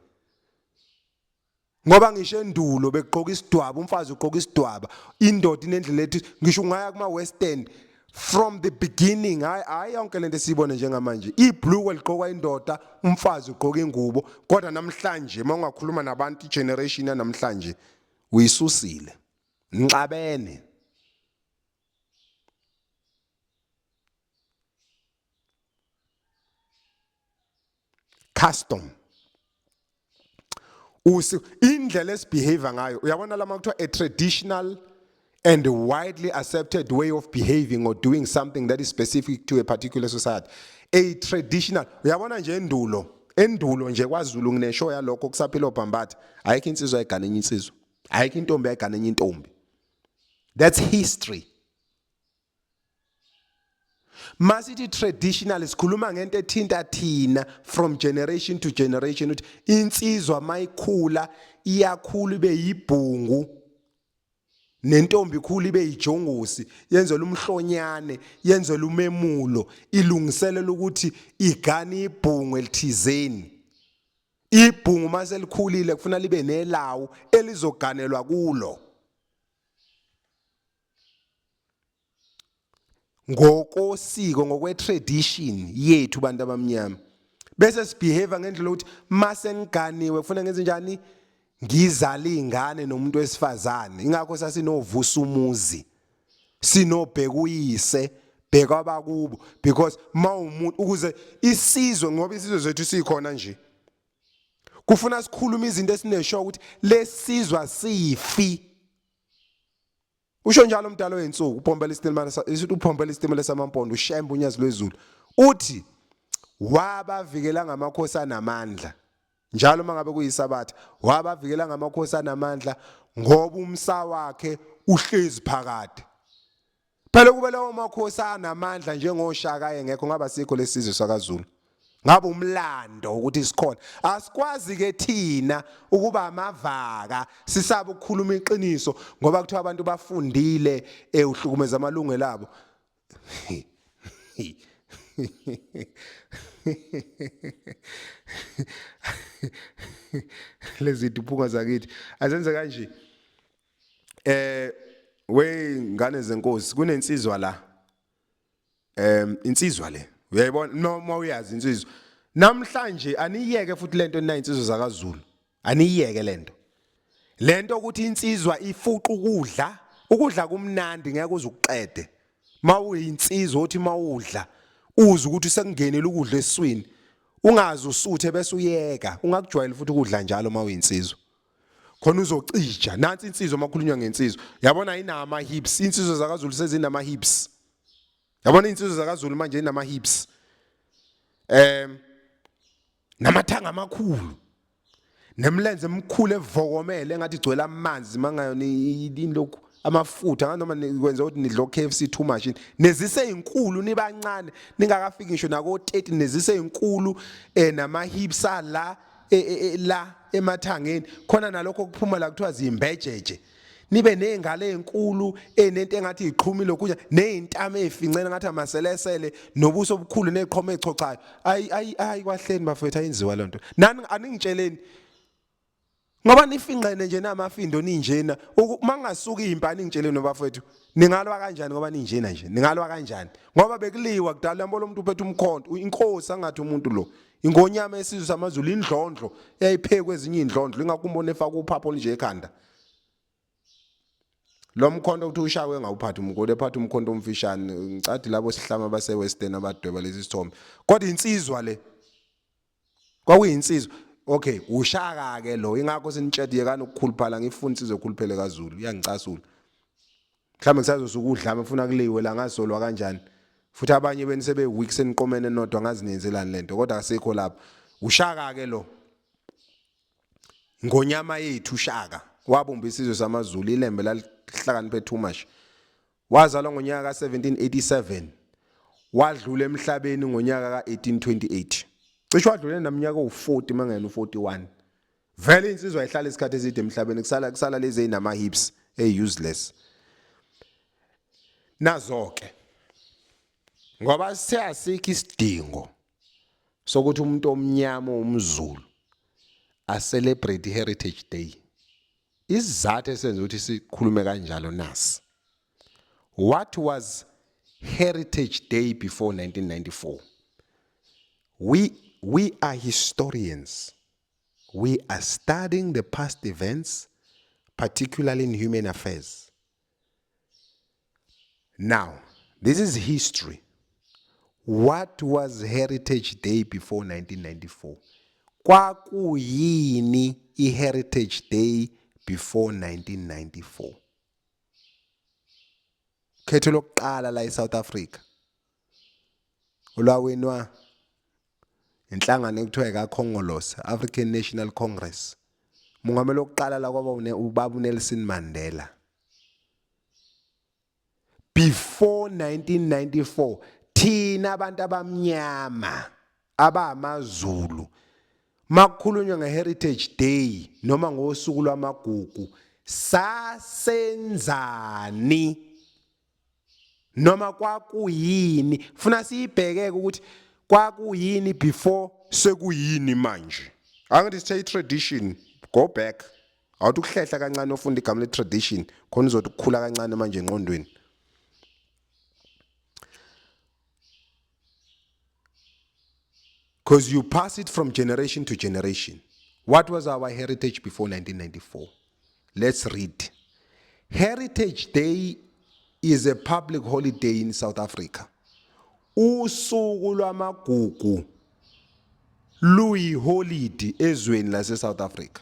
ngoba ngisho endulo bekugqoka isidwaba, umfazi ugqoka isidwaba, indoda inendlela ethi, ngisho ungaya kuma western from the beginning, hayi hayi, yonke lento esiyibone njengamanje, ibhlukwe ligqokwa indoda, umfazi ugqoka ingubo. Kodwa namhlanje mawungakhuluma nabantu, generation yanamhlanje uyisusile, nixabene. Custom, usi indlela esibehave ngayo, uyabona lama kuthiwa a traditional and widely accepted way of behaving or doing something that is specific to a particular society, a traditional. Uyabona nje endulo, endulo nje kwaZulu, ngineshow yalokho, kusaphila oBhambatha, ayikho insizwa ayigana enye insizwa, ayikho intombi ayigana enye intombi. That's history. Masithi traditional sikhuluma ngento ethinta thina from generation to generation ukuthi insizwa mayikhula iyakhula ibe yibhungu nentombi ikhula ibe yijongosi yenzela umhlonyane yenzela umemulo ilungiselela ukuthi igane ibhungu elithizeni ibhungu mase likhulile kufuna libe nelawu elizoganelwa kulo ngokosiko ngokwe-tradition yethu bantu abamnyama bese sibehave ngendlela ukuthi mase ngiganiwe kufuna ngenze njani ngizale ingane nomuntu wesifazane ingakho sasinovusa umuzi sinobheka uyise bheka abakubo because mawumuntu ukuze isizwe ngoba isizwe zethu sikhona nje kufuna sikhulume izinto esinesho ukuthi lesizwa sifi Usho njalo umdala wezinsuku uphombela isitimela uphombela isitimela samampondo ushembe unyazi lwezulu. Uthi wabavikela ngamakhosi anamandla. Njalo mangabe kuyisabatha wabavikela ngamakhosi anamandla ngoba umsa wakhe uhlezi phakade. Phela kube lawo makhosi anamandla njengoshaka engekho ngaba sikho lesizwe sakaZulu. Ngabe umlando ukuthi sikhona. Asikwazi ke thina ukuba amavaka sisaba ukukhuluma iqiniso ngoba kuthiwa abantu bafundile eh uhlukumeza amalungelo abo. Lezi duphunga zakithi azenze kanje. Eh we ngane zenkosi kunensizwa la. Insizwa le uyayibona noma uyazi insizwa. Namhlanje aniyeke futhi lento nina insizwa zakaZulu. Aniyeke lento. Lento ukuthi insizwa ifuqa ukudla, ukudla kumnandi ngeke uze ukuqede. Mawuyinsizwa uthi mawudla uze ukuthi sekungenile ukudla esiswini. Ungaze usuthe bese uyeka, ungakujwayeli futhi ukudla njalo mawuyinsizwa. Khona uzocija nansi insizwa makhulunywa ngensizwa yabona inama hips insizwa zakaZulu sezinama hips yabona insizwa zakaZulu manje inama hips namathanga amakhulu nemlenze emkhulu evokomele engathi igcwele amanzi mangayona lokhu amafutha nganoma kwenza ukuthi nidla KFC too much nezise inkulu nibancane ningakafiki ngisho nako 30 nezise inkulu eh nama hips ala e, e, e, la emathangeni khona nalokho kuphuma la kuthiwa zimbejeje nibe nezingalo ezinkulu enento engathi iqhumile lokhunya nezintamo ezifincene ngathi amaselesele nobuso obukhulu neziqhoma ezichochayo ayi ayi ayi kwahleni bafethu ayinziwa lonto nani aningitsheleni ngoba nifinqene nje namafindo ninjena mangasuka impani ngitsheleni bafethu ningalwa kanjani ngoba ninjena nje ningalwa kanjani ngoba bekuliwa kudala yambona umuntu uphethe umkhonto inkosi angathi umuntu lo ingonyama esizwe samaZulu indlondlo eyayiphekwe ezinye indlondlo ingakumbona efaka uphapho olunje ekhanda lo mkhonto ukuthi ushawe ngawuphathi umkhonto ephatha umkhonto omfishane ngicathi labo sihlama base Western abadweba lesi sithombe kodwa insizwa le Kwakuyinsizwa. Okay, ushaka ke lo. Ingakho sinitshela yekani ukukhuluphala ngifuna insizwa ekhuluphele kaZulu. Iyangicasula. Mhlawumbe kusazosuka udlame ufuna kuliwe la ngasolwa kanjani. Futhi abanye beni sebe weak seniqomene nodwa ngazi niyenzelani lento kodwa asikho lapho. Ushaka ke lo. Ngonyama yethu ushaka wabumba isizwe samaZulu ilembe lalihlakaniphe too much. Wazalwa ngonyaka ka-1787 wadlula emhlabeni ngonyaka ka-1828. Cishe wadlula enaminyaka owu-40 mangena u-41. Vele insizwa ayihlala isikhathi eside emhlabeni kusala kusala lezi ezinama hips ey useless. Nazo ke ngoba siyasikho isidingo sokuthi umuntu omnyama umZulu a celebrate Heritage Day. Isizathu esenza ukuthi sikhulume kanjalo nasi. What was Heritage Day before 1994? We are historians. We are studying the past events, particularly in human affairs. Now, this is history. What was Heritage Day before 1994? Kwakuyini iHeritage Day before 1994? Khetho lokuqala la eSouth Africa. Olwawinwa inhlangano ekuthiwa ekaKhongolose, African National Congress. Mongameli wokuqala la kwaba ubaba uNelson Mandela. Before 1994 Thina abantu abamnyama abamaZulu makukhulunywa ngeHeritage Day noma ngosuku lwamagugu sasenzani noma kwakuyini? Funa siyibhekeke ukuthi kwakuyini before sekuyini manje. Angithi sithe tradition, go back, awuthi ukuhlehla kancane ufunda igama le tradition khona uzothi ukukhula kancane manje engqondweni. Because you pass it from generation to generation. What was our heritage before 1994? Let's read. Heritage Day is a public holiday in South Africa. Usuku lwamagugu luyiholidi ezweni lase South Africa.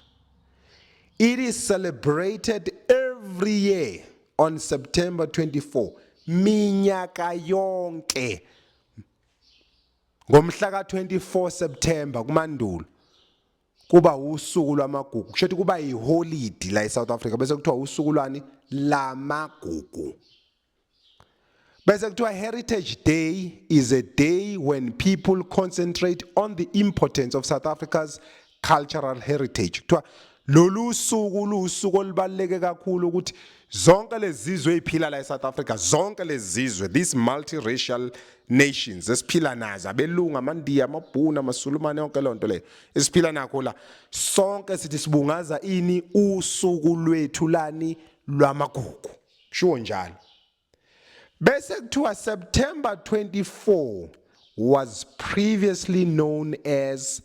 It is celebrated every year on September 24, minyaka yonke ngomhla ka-24 September kuMandulo kuba usuku lwamagugu, kusho ukuthi kuba yiholidi la eSouth Africa, bese kuthiwa usuku lwani lamagugu. Bese kuthiwa Heritage Day is a day when people concentrate on the importance of South Africa's cultural heritage. Kuthiwa lolu suku lusuku olubaluleke kakhulu ukuthi zonke lezizwe eziphila la eSouth Africa, zonke lezizwe, these multiracial nations esiphila nazo, abelungu, amandiya, amabhunu, amasulumane, yonke lonto leyo esiphila nakho la sonke, sithi sibungaza ini? Usuku lwethu lani? Lwamagugu, shuwo njalo. Bese kuthiwa September 24 was previously known as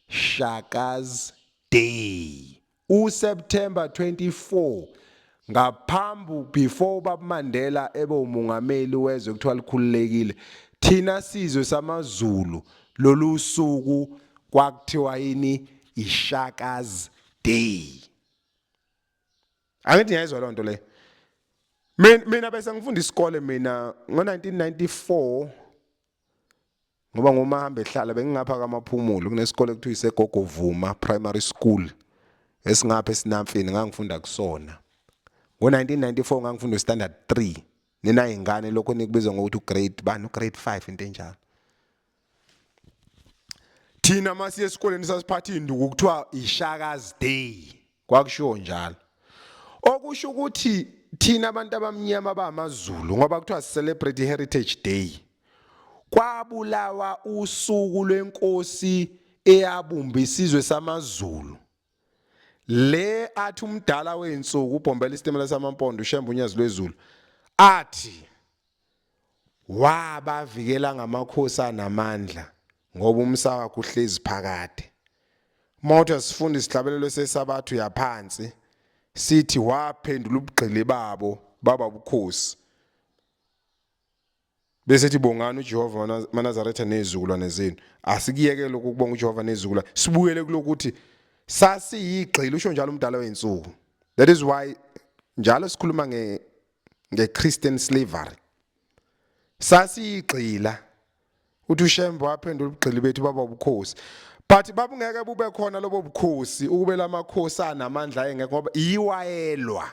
Shaka's Day. USeptember 24 ngaphambi, before ubaba Mandela ebe umongameli wezwe, kuthiwa likhululekile, thina sizwe samaZulu lolu suku kwakuthiwa yini? IShaka's Day. Angithi ngiyayizwa loo nto leyo. Mina bese ngifunda isikole mina ngo-1994, ngoba ngoma hamba ehlala bengingapha kaMaphumulo, kunesikole kuthiwa iseGogovuma Primary School esingapha esinamfini, ngangifunda kusona ngo-1994, ngangifunda standard 3. Nina ingane lokho nikubizwa ngokuthi ugrade bani, ugrade 5, into enjalo. Thina masiye esikoleni sasiphatha induku, kuthiwa iShaka's Day, kwakushiwo njalo. Okusho ukuthi thina abantu abamnyama bamaZulu, ngoba kuthiwa celebrate Heritage Day, kwabulawa usuku lwenkosi eyabumba isizwe samaZulu le athi umdala weinsuku ubhombela isitimela samampondo uShembe uNyazi lwezulu athi wabavikela ngamakhosi anamandla ngoba umsa wakhe uhlezi phakade. Mawuthi asifunda isihlabelelo sesabathu yaphansi, sithi waphendula ubugqili babo baba bukhosi, bese ethi bongani uJehova maNazaretha nezizukulwane zenu. Asikuyeke lokhu ukubonga uJehova nezizukulwane, sibuyele kulokuthi sasiyigxila, usho njalo umdala weinsuku. That is why njalo sikhuluma nge-Christian slavery, sasiyigxila. Uthi uShembe waphendula ubugxili bethu baba ubukhosi, but babungeke bube khona lobo bukhosi ukube lamakhosi anamandla engekho, ngoba yiwayelwa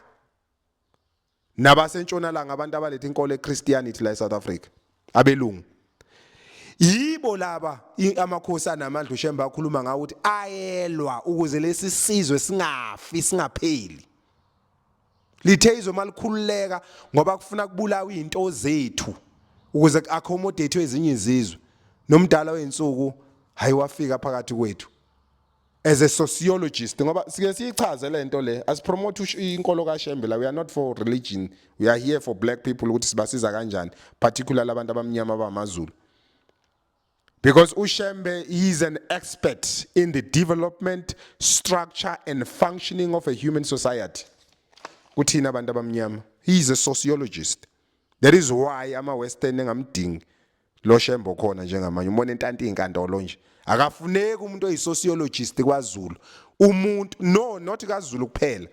nabasentshonalanga, abantu abaletha inkolo eChristianity la eSouth Africa, abelungu, yibo laba amakhosi anamandla uShembe akhuluma ngawo ukuthi ayelwa ukuze lesi sizwe singafi, singapheli. Lithe izwe malikhululeka, ngoba kufuna kubulawa izinto zethu ukuze accommodate ezinye izizwe, nomdala weinsuku hayi wafika phakathi kwethu as a sociologist, ngoba sike siyichaze lento le. Asipromote inkolo kaShembe la, we are not for religion, we are here for black people, ukuthi sibasiza kanjani, particularly abantu abamnyama bamaZulu, because uShembe is an expert in the development, structure and functioning of a human society. Kuthina abantu abamnyama, he is a sociologist. That is why ama western engamdingi lo Shembe khona njengamanje, umbona entanti inkantolo nje. Akafuneki umuntu oyisociologist kwaZulu, umuntu, no, not kaZulu kuphela,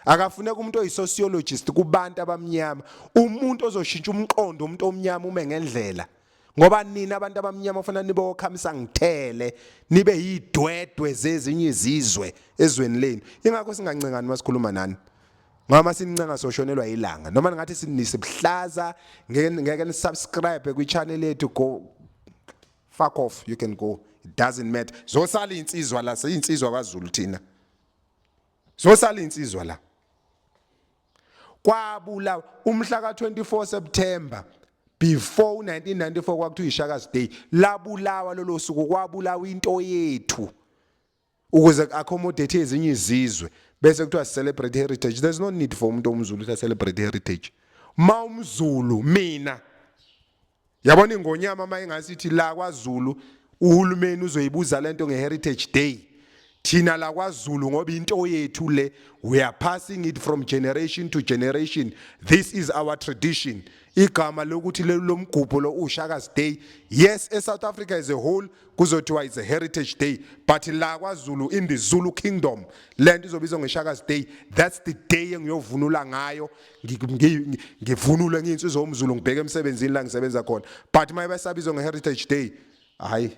akafuneki umuntu oyisociologist kubantu abamnyama, umuntu ozoshintsha umqondo umuntu omnyama ume ngendlela, ngoba nina abantu abamnyama kufanele nibe okhamisa ngithele, nibe yidwedwe zezinye izizwe ezweni lenu. Ingakho singancengani masikhuluma nani. Ngoba sinincenga soshonelwa ilanga. Noma ngathi sinisibuhlaza ngeke ngeke ni subscribe kwi channel yethu, go fuck off, you can go. It doesn't matter. Zosala insizwa la, seyinsizwa kwaZulu thina. Zosala insizwa la. Kwabulawa umhla ka-24 September before 1994 kwakuthiwa iShaka's Day, labulawa lolo suku, kwabulawa into yethu ukuze accommodate ezinye izizwe, bese kuthiwa celebrate heritage. There's no need for umuntu omZulu ukuthi celebrate heritage. Ma umZulu mina yabona ingonyama uma ingasithi la kwaZulu uhulumeni uzoyibuza lento ngeHeritage Day, thina la kwaZulu ngoba into yethu le, we are passing it from generation to generation, this is our tradition. Igama lokuthi lo mgubho lo uShaka's Day, yes, eSouth Africa as a whole kuzothiwa it's a Heritage Day, but la kwaZulu, in the Zulu Kingdom, lento izobizwa ngeShaka's Day. That's the day engiyovunula ngayo, ngivunule ngiyinsizwa umZulu, ngibheke emsebenzini la ngisebenza khona. But maye basabizwa ngeHeritage Day, hayi,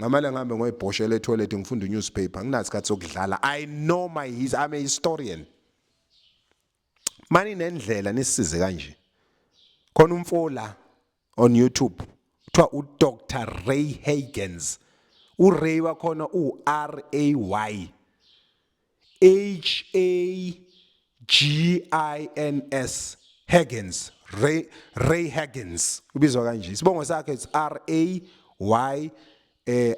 ngamele ngihambe ngoyibhoshela etoilet, ngifunda newspaper, nginasikhathi sokudlala. I know my his I'm a historian. Mani nendlela nisisize kanje. Khona umfola on YouTube kuthiwa uDr Ray Hagins. uRay wakhona u R A Y H A G I N S, Hagins, Ray Hagins ubizwa kanje. Isibongo sakhe is R A Y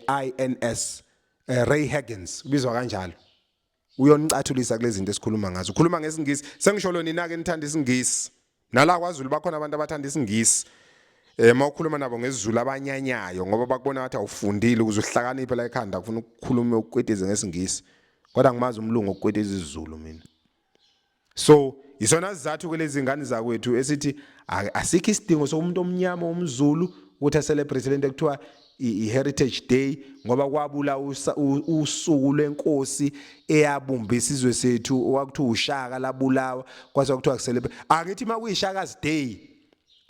I N S, Ray Hagins ubizwa kanjalo. Uyonicathulisa kulezi zinto esikhuluma ngazo. Ukhuluma ngesiNgisi, sengisho lo nina ke nithanda isiNgisi. Nala kwaZulu bakhona abantu abathanda isiNgisi. Mawukhuluma nabo ngesiZulu abanyanyayo ngoba bakubona ngathi awufundile, ukuze uhlakaniphe la ekhanda kufuna ukukhuluma ukwetize ngesiNgisi. Kodwa ngimazi umlungu okukwetiza isiZulu mina. So isona sizathu kulezi ngane zakwethu esithi asikho isidingo somuntu omnyama umZulu ukuthi celebrate lento ekuthiwa i-Heritage Day, ngoba kwabula usuku lwenkosi eyabumba isizwe sethu okwakuthiwa uShaka, labulawa kwase kuthiwa kucelebrate. Angithi makuyiShaka's Day,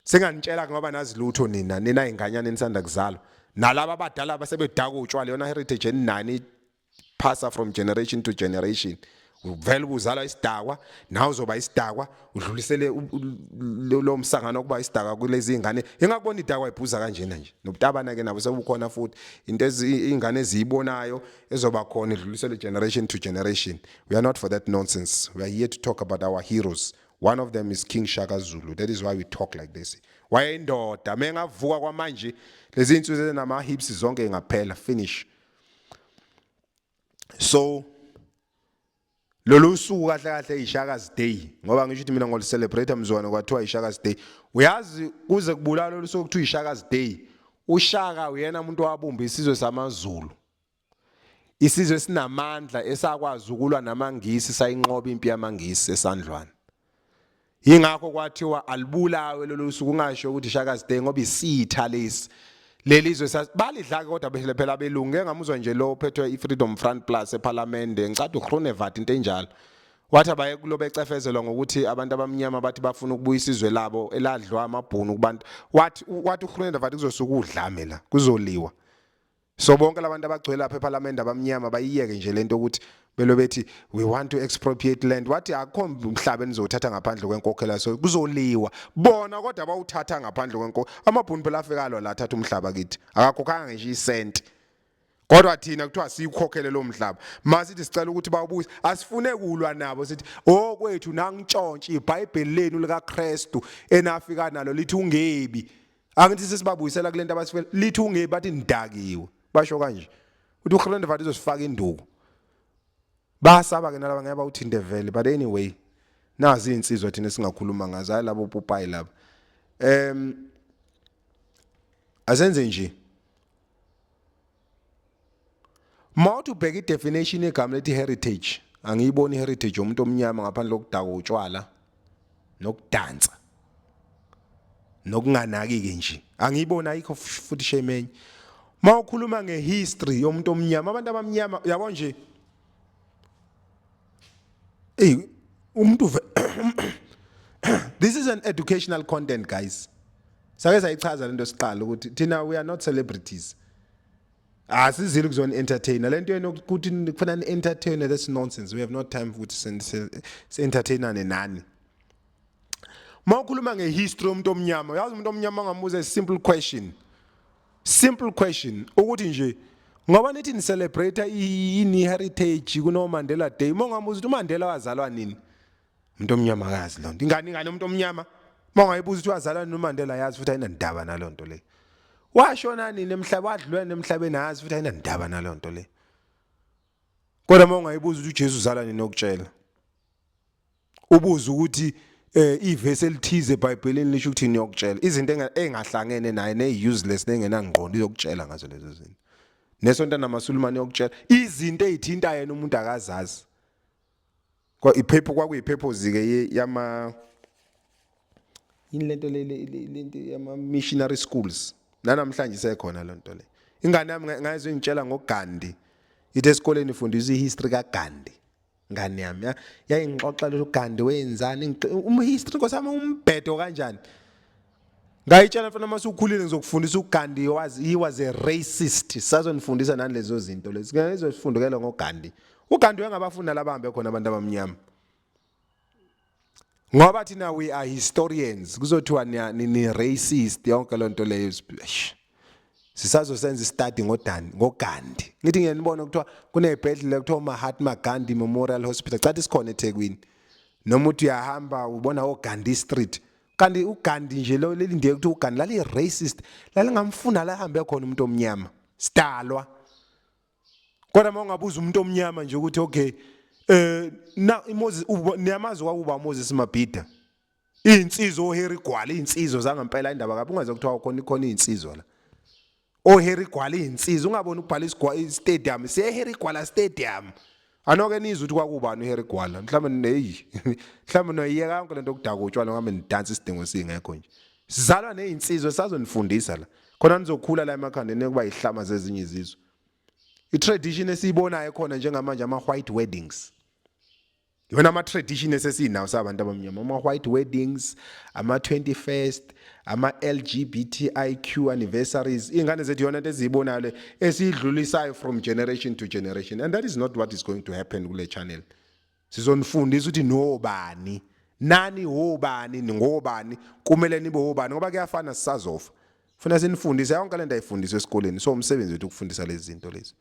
senganitshela ngoba nazi lutho nina, nina inganyana enisanda kuzalwa nalaba abadala basebedaka utshwala, yona heritage enani passa from generation to generation. Uvela ubuzalwa isidakwa, nawe uzoba isidakwa, udlulisele lo msangano kuba isidakwa kulezi ingane. Ingakubona idakwa ibhuza kanjena nje, nobutabana ke nabo sebukhona futhi, into ingane eziyibonayo ezoba khona idlulisele generation to generation. We are not for that nonsense. We are here to talk about our heroes. One of them is King Shaka Zulu. That is why we talk like this. Wayeyindoda, mengavuka kwamanje lezi insuku ezinama hips zonke ngaphela finish. So lolu suku kahle kahle iShaka's Day, ngoba ngisho ukuthi mina ngoli-celebrate mzwana kwathiwa iShaka's Day. Uyazi kuze kubulala lolu suku kuthiwa iShaka's Day, uShaka uyena umuntu owabumba isizwe samaZulu, isizwe esinamandla esakwazi ukulwa namaNgisi, sayinqoba impi yamaNgisi esandlwana. Yingakho kwathiwa alibulawe lolu suku, ungasho ukuthi Shaka's Day, ngoba isitha lesi lelizwe balidla kodwa phela phela belungu. Ngeke ngamuzwa nje lo ophethwe iFreedom Front Plus eParliament, ngicada uGroenewald, into enjalo, wathi abaye kulo becefezelwa ngokuthi abantu abamnyama bathi bafuna ukubuyisa izwe labo eladliwa amabhunu kubantu. Wathi uGroenewald kuzosuka udlame la, kuzoliwa. So bonke labantu abagcwele lapha eParliament abamnyama bayiyeke nje lento ukuthi belo bethi we want to expropriate land. Wathi akukho umhlaba enizowuthatha ngaphandle kwenkokhelo, so kuzoliwa bona kodwa bawuthatha ngaphandle kwenkokhelo. Amabhunu phela afika lo la athatha umhlaba kithi, akakhokhanga ngisho isenti, kodwa thina kuthiwa siyikhokhele lo mhlaba. Masithi sicela ukuthi bawubuyise, asifune kulwa nabo, sithi okwethu nangitshontshe. IBhayibheli lenu likaKristu enafika nalo lithi ungebi. Angithi sesibabuyisela kulento abasifela, lithi ungebi, bathi nidakiwe, basho kanje uthi uhulumende vathi uzosifaka induku. Basaba ke nalaba, ngeke bawuthinte vele. But anyway, nazi insizwa thina singakhuluma ngazo, hayi labo pupayi laba. Asenze nje, mawuthi ubheka idefinition yegama lethi heritage, angiyiboni heritage yomuntu omnyama ngaphandle kokudaka utshwala nokudansa nokunganaki ke nje. Angiyiboni, ayikho futhi shemenye. Mawukhuluma ngehistory yomuntu omnyama, abantu abamnyama, yabo nje, ey, umuntu, this is an educational content, guys. Sake sayichaza lento siqala ukuthi thina we are not celebrities. Asizile kuzona entertainer lento yenu ukuthi kufanele ni entertain, that's nonsense. We have no time ukuthi si entertainane nani. Mawukhuluma ngehistory yomuntu omnyama, uyazi umuntu omnyama angambuza a simple question, simple question ukuthi nje ngoba nithi ni celebrate ini heritage kuno Mandela Day, mongamuza ukuthi uMandela wazalwa nini, umuntu omnyama akazi lonto. Ingane umuntu omnyama mongayibuza ukuthi wazalwa nini uMandela, yazi futhi ayinandaba nalonto le. Washona nini emhlabeni, wadlula emhlabeni, azi futhi ayinandaba nalonto le. Kodwa uma ungayibuza ukuthi uJesu uzalwa nini, okutshela ubuza ukuthi ivesi elithize eBhayibhelini lisho ukuthi niyokutshela izinto engahlangene naye ne useless nengenangqondo, izokutshela ngazo lezo zinto. Nesonto namaSulumane yokutshela izinto ezithinta yena, umuntu akazazi. Kwa iphepho kwakuyiphephozi ke yama yini lento le lento yama missionary schools, nanamhlanje isekhona lonto le. Ingane yami ngayizwe ngitshela ngoGandhi, ithi esikoleni ifundiswa ihistory kaGandhi. Ngane yami yayingixoxela ukuthi uGandhi wenzani, um history nkosami umbhedo kanjani. Ngayitshela, mfana, mase ukhulile ngizokufundisa uGandhi was he was a racist. Sazonifundisa nani lezo zinto lezi, ngizofundukela ngoGandhi. uGandhi wayengabafunda labahambe khona abantu abamnyama, ngoba thina we are historians, kuzothiwa ni racist yonke lonto leyo. Eish. Sisazosenza istudy ngoDani ngoGandhi. Ngithi ngiyanibona kuthiwa kunezibhedlela kuthiwa Mahatma Gandhi Memorial Hospital, cathi sikhona eThekwini, noma uthi uyahamba ubona oGandhi Street. Kanti uGandhi nje lo leli ndiye kuthiwa uGandhi lali racist, lalingamfuna la hambe khona umuntu omnyama sidalwa. Kodwa uma ungabuza umuntu omnyama nje ukuthi okay, na iMoses, niyamazi kwakuba Moses Mabhida, insizwa oHarry Gwala, insizwa zangempela, indaba kabi ungaze kuthiwa khona khona insizwa la oHarry Gwala, insizwa ungaboni ukubhala isigwa stadium siye Harry Gwala Stadium. Anoke nizwe ukuthi kwakubani uHarry Gwala? Mhlawumbe hey, mhlawumbe noyiyeka yonke lento okudaka utshwala ngabe nidansa isidingo singekho nje. Sizalwa nezinsizwa, sazonifundisa la khona nizokhula la emakhanda nekuba ihlama zezinye izizwe. I-tradition esiyibonayo khona njengamanje, ama-white weddings, yona ama-tradition esesinawo sabantu abamnyama, ama-white weddings, ama-21st, ama-LGBTIQ anniversaries, iy'ngane zethu yona into eziyibonayo le esiyidlulisayo from generation to generation, and that is not what is going to happen kule channel. Sizonifundisa ukuthi nobani nani, wobani, ngobani, kumele nibe wobani, ngoba kuyafana sisazofa. Funa sinifundise yonke lento ayifundiswe esikoleni. So umsebenzi wethu ukufundisa lezi zinto lezi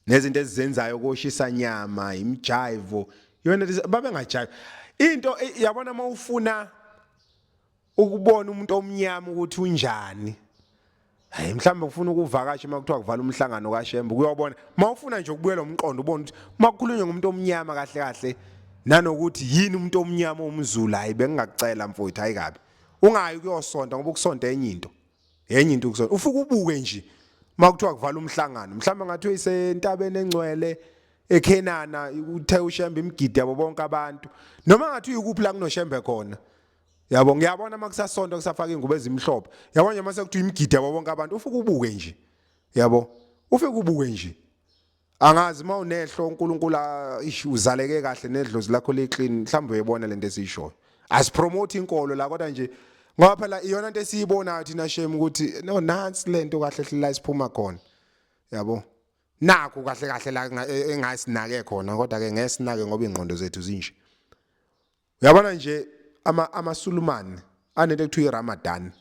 nezinto ezizenzayo, koshisa nyama, imijivo yona babengajive into yabona. Mawufuna ukubona umuntu omnyama ukuthi unjani, hayi, mhlawumbe ufuna ukuvakasha uma kuthiwa kuvala umhlangano kaShembe kuyobona, mawufuna nje ukubuyela umqondo ubone ukuthi makukhulunywa ngomuntu omnyama kahle kahle nanokuthi yini umuntu omnyama omZulu, hayi, bengingakucela mfowethu, hayi kabi, ungayi kuyosonta ngoba ukusonta enye into, enye into ukusonta. Ufike ubuke nje makuthiwa kuvala umhlangano, mhlawumbe ngathi uyisentabeni engcwele eKhenana, uthe uShembe imigidi yabo bonke abantu, noma ngathi uyikuphi la kunoShembe khona, yabo. Ngiyabona makusasonto kusafaka ingubo ezimhlophe, yabo nje, mase kuthiwa imigidi yabo bonke abantu, ufike ubuke nje, yabo, ufike ubuke nje. Angazi uma unehlo uNkulunkulu ish, uzaleke kahle nedlozi lakho li clean, mhlawumbe uyebona lento esiyishoyo. Asipromote inkolo la, kodwa nje ngoba phela iyona into esiyibonayo thina shame ukuthi no, nansi lento kahle hle la isiphuma khona, yabo, nakho kahle kahle la engasinake khona. Kodwa ke ngesinake ngoba ingqondo zethu zinje. Uyabona nje amaSulumane anento ekuthiwa iRamadan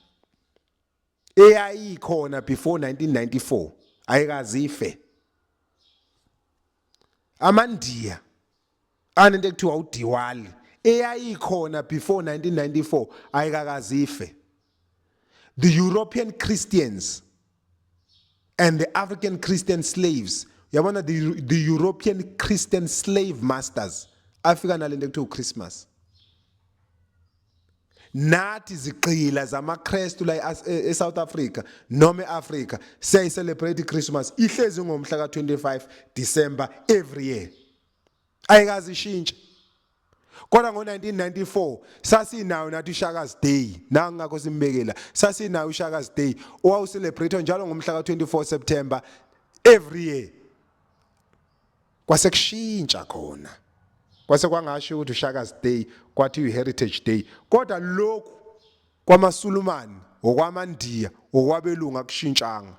eyayikhona before 1994, ayikaze ife. AmaNdiya anento ekuthiwa uDiwali eyayikhona before 1994, ayikakaze ife. The European Christians and the African Christian slaves, uyabona, the European Christian slave masters afika nalento ekuthiwa uChristmas. Nathi zigqila zamaKristu la eSouth Africa noma eAfrica siyayi-celebrate iChristmas, ihlezi ngomhla ka25 December every year, ayikazi ishintshe. Kodwa ngo1994 sasinayo nathi uShaka's Day, nangakho simbekela, sasinayo uShaka's Day owawucelebrate njalo ngomhla ka24 September every year. Kwase kushintsha khona, kwase kwangasho ukuthi uShaka's Day, kwathi uHeritage Day. Kodwa lokhu kwamaSulumane, okwamaNdiya, okwabelungu akushintshanga.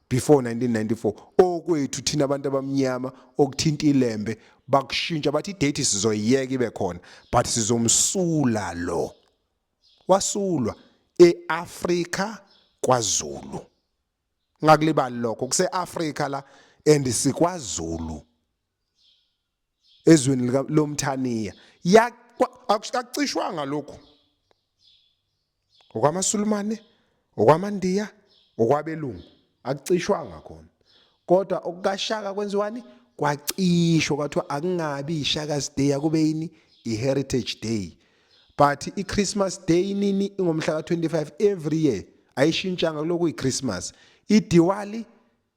Before 1994 okwethu thina abantu abamnyama okuthinta ilembe bakushintsha, bathi idate sizoyiyeka ibe khona, but sizomsula lo. Wasulwa eAfrika kwaZulu. Ngakulibali lokho, kuseAfrika la and sikwaZulu, ezweni lomthaniya. Ya, akucishwanga lokhu okwamaSulumane, okwamaNdiya, okwabelungu, akucishwanga khona. Kodwa okukaShaka kwenziwani? Kwacishwa, kwathiwa akungabi iShaka's Day, akube yini? I-Heritage Day. But i-Christmas Day nini? Ingomhla ka-25 every year, ayishintshanga, kuloku i-Christmas. IDiwali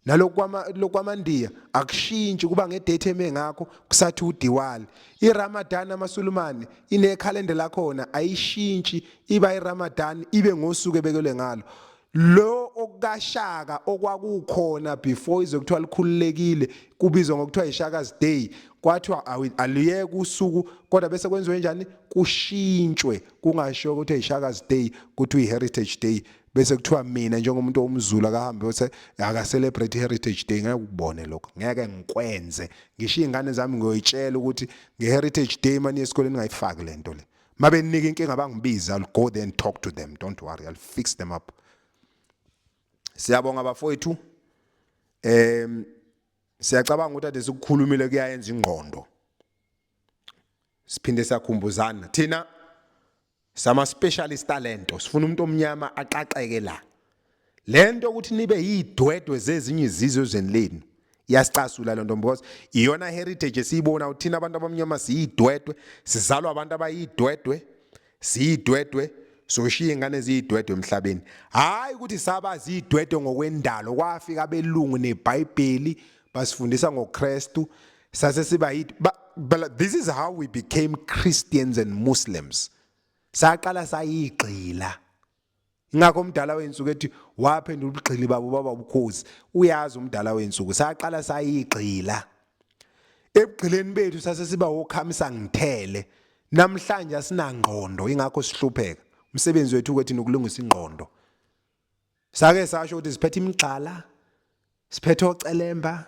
nalokwamaNdiya akushintshi, kuba ngedate eme ngakho, kusathi uDiwali. IRamadan amaSulumane inekhalenda lakhona, ayishintshi, iba iRamadan ibe ngosuku ebekelwe ngalo. Lo okukaShaka okwakukhona before izwe kuthiwa likhululekile, kubizwa ngokuthiwa iShaka's Day, kwathiwa aluyeke usuku, kodwa bese kwenziwe njani? Kushintshwe, kungasho ukuthi iShaka's Day, kuthi i-Heritage Day. Bese kuthiwa mina njengomuntu omZulu akahambe bese aka-celebrate Heritage Day. Ngeke ukubone lokho, ngeke ngikwenze. Ngisho iy'ngane zami ngiyoyitshela ukuthi nge-Heritage Day mani esikoleni ngayifaki le nto le. Mabenika inkinga bangibiza, I'll go there and talk to them. Don't worry, I'll fix them up. Siyabonga bafowethu. Siyacabanga ukuthi ade sikukhulumile kuyayenza ingqondo, siphinde siyakhumbuzana. Thina sama specialist talento, sifuna umuntu omnyama aqaqeke la. Lento ukuthi nibe yidwedwe zezinye izizwe ezweni lenu iyasicasula lento, because iyona heritage esiyibona uthina abantu abamnyama. Siyidwedwe, sizalwa abantu abayidwedwe, siyidwedwe, soshiya ingane eziyidwedwe emhlabeni. Hayi ukuthi saba zidwedwe ngokwendalo, kwafika abelungu neBhayibheli basifundisa ngoKristu, sase siba yid. But this is how we became Christians and Muslims. Saqala sayigxila. Ingakho umdala wensuku ethi waphendula ubugxili babo baba ubukhosi. Uyazi umdala wensuku, saqala sayigxila. Ebugxileni bethu sase siba wokhamisa ngithele. Namhlanje asinangqondo, ingakho sihlupheka. Umsebenzi wethu ukuthi nokulungisa ingqondo. Sake sasho ukuthi siphethe imigxala, siphethe ocelemba,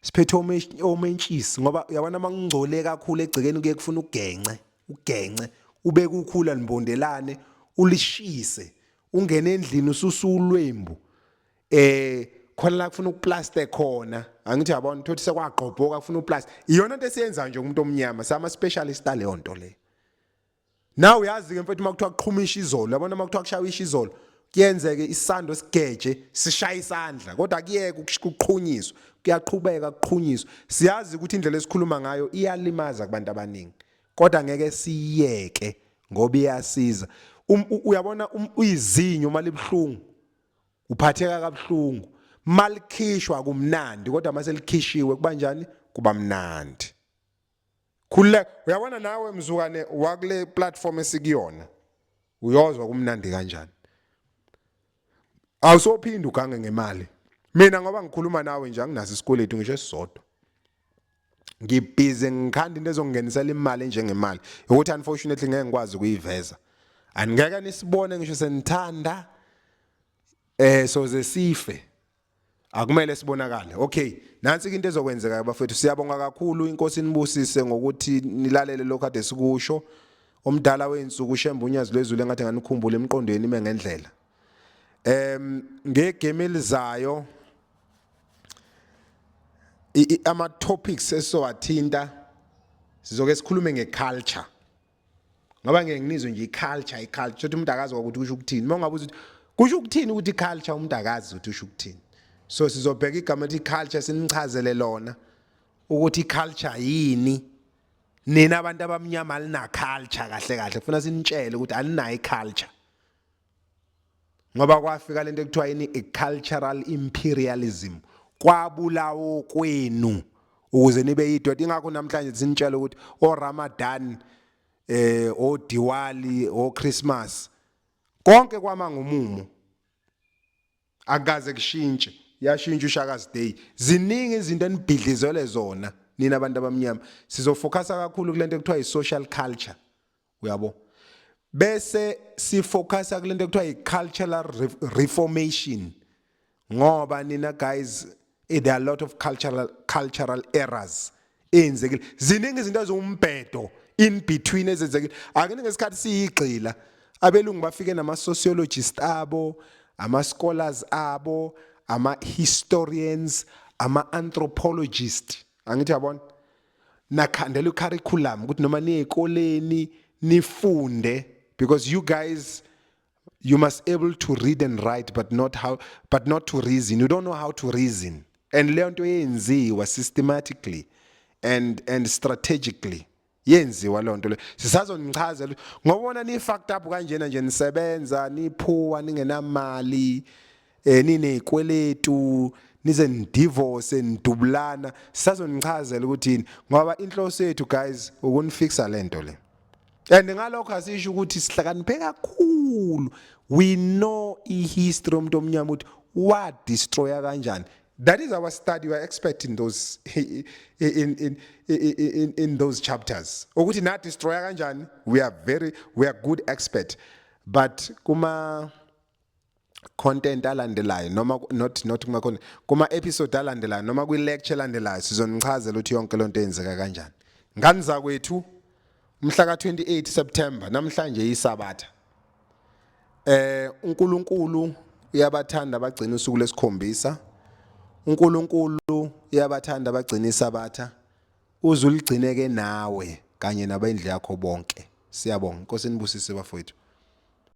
siphethe omentshisi, ngoba uyabona makungcole kakhulu egcekeni kuye kufuna ugence, ugence, ubeke ukhula nibondelane, ulishise, ungene endlini ususulwembu. Khona la kufuna ukuplaster khona, angithi yabona, thothi sekwagqobhoka kufuna uplaster. Iyona into esiyenza nje umuntu omnyama, sama specialist aleyo nto le. Nawe uyazi ke mfethu, makuthiwa kuqhumisha izolo, yabona makuthiwa kushawisha izolo, kuyenzeke isando sigeje sishaya isandla, kodwa kuyeke ukuqhunyiswa, kuyaqhubeka kuqhunyiswa. Siyazi ukuthi indlela esikhuluma ngayo iyalimaza kubantu abaningi, kodwa ngeke siyeke ngoba iyasiza. Uyabona uyizinyo uma libuhlungu uphatheka kabuhlungu, malikhishwa kumnandi, kodwa mase likhishiwe kuba njani? Kuba mnandi. Khululeka, uyabona nawe mzukane wakule platform esikuyona, uyozwa kumnandi kanjani. Awusophinda ugange ngemali. Mina ngoba ngikhuluma nawe nje anginaso isikweletu ngisho esisodwa. Ngibhizi ngikhanda into ezongingenisela imali enjengemali, ukuthi unfortunately ngeke ngikwazi ukuyiveza. Angeke nisibone ngisho senithanda, soze sife, akumele sibonakale. Okay, nansi into ezokwenzeka bafethu. Siyabonga kakhulu, inkosi inibusise ngokuthi nilalele lokho ade sikusho. Omdala wensuku uShembe uNyazi lwezulu engathi nganikhumbula emqondweni ime ngendlela. Ngegame elizayo ama topics esizowathinta, sizoke sikhulume ngeculture, ngoba ngeke nginizwe nje iculture, iculture ukuthi umuntu akazi ukuthi kusho ukuthini. Uma ungabuza ukuthi kusho ukuthini ukuthi iculture, umuntu akazi ukuthi usho ukuthini. So sizobheka igama ethi culture, sinichazele lona ukuthi iculture yini. Nina abantu abamnyama alina culture kahle kahle, kufuna sinitshele ukuthi alinayo iculture, ngoba kwafika lento ekuthiwa yini, i-cultural imperialism, kwabulawo kwenu ukuze nibe yidwedwe. Ingakho namhlanje sinitshela ukuthi oRamadan, oDiwali, oChristmas, konke kwama ngomumo, akaze kushintshe. Yashintsha uShaka's Day. Ziningi izinto enibhidlizele zona nina abantu abamnyama. Sizofocusa kakhulu kulento ekuthiwa i-social culture, uyabo, bese sifocusa kulento ekuthiwa i-cultural reformation. Ngoba nina guys, there are a lot of cultural errors eyenzekile. Ziningi izinto eziwumbhedo in between ezenzekile. Ake ngesikhathi siyigxila, abelungu bafike nama sociologists abo, ama scholars abo, ama historians, ama anthropologists, angithi yabona, nakhandela curriculum ukuthi noma niye ezikoleni nifunde, because you guys, you must able to read and write but not to reason. You don't know how to reason. And leyo nto yenziwa systematically and strategically, yenziwa leyo nto le. Sisazonichazela ngobona ni fucked up kanjena nje, nisebenza niphuwa, ningenamali, ninezikweletu, nize nidivorce, nidubulana. Sisazonichazela ukuthi yini, ngoba inhloso yethu guys ukunifixa lento le. And ngalokho asisho ukuthi sihlakaniphe kakhulu. We know ihistory yomuntu omnyama ukuthi wa destroya kanjani. That is our study. We are expert in those chapters ukuthi na destroya kanjani. We are good expert, but kuma content alandelayo, noma not kuma content, kuma episode alandelayo noma kwi lecture elandelayo, sizonichazela ukuthi yonke lonto yenzeka kanjani. Ngani zakwethu, mhla ka 28 September, namhlanje yisabatha. UNkulunkulu uyabathanda abagcina usuku lesikhombisa. UNkulunkulu uyabathanda abagcina isabatha. Uzuligcineke nawe kanye nabendlu yakho bonke. Siyabonga. Inkosi nibusise bafowethu.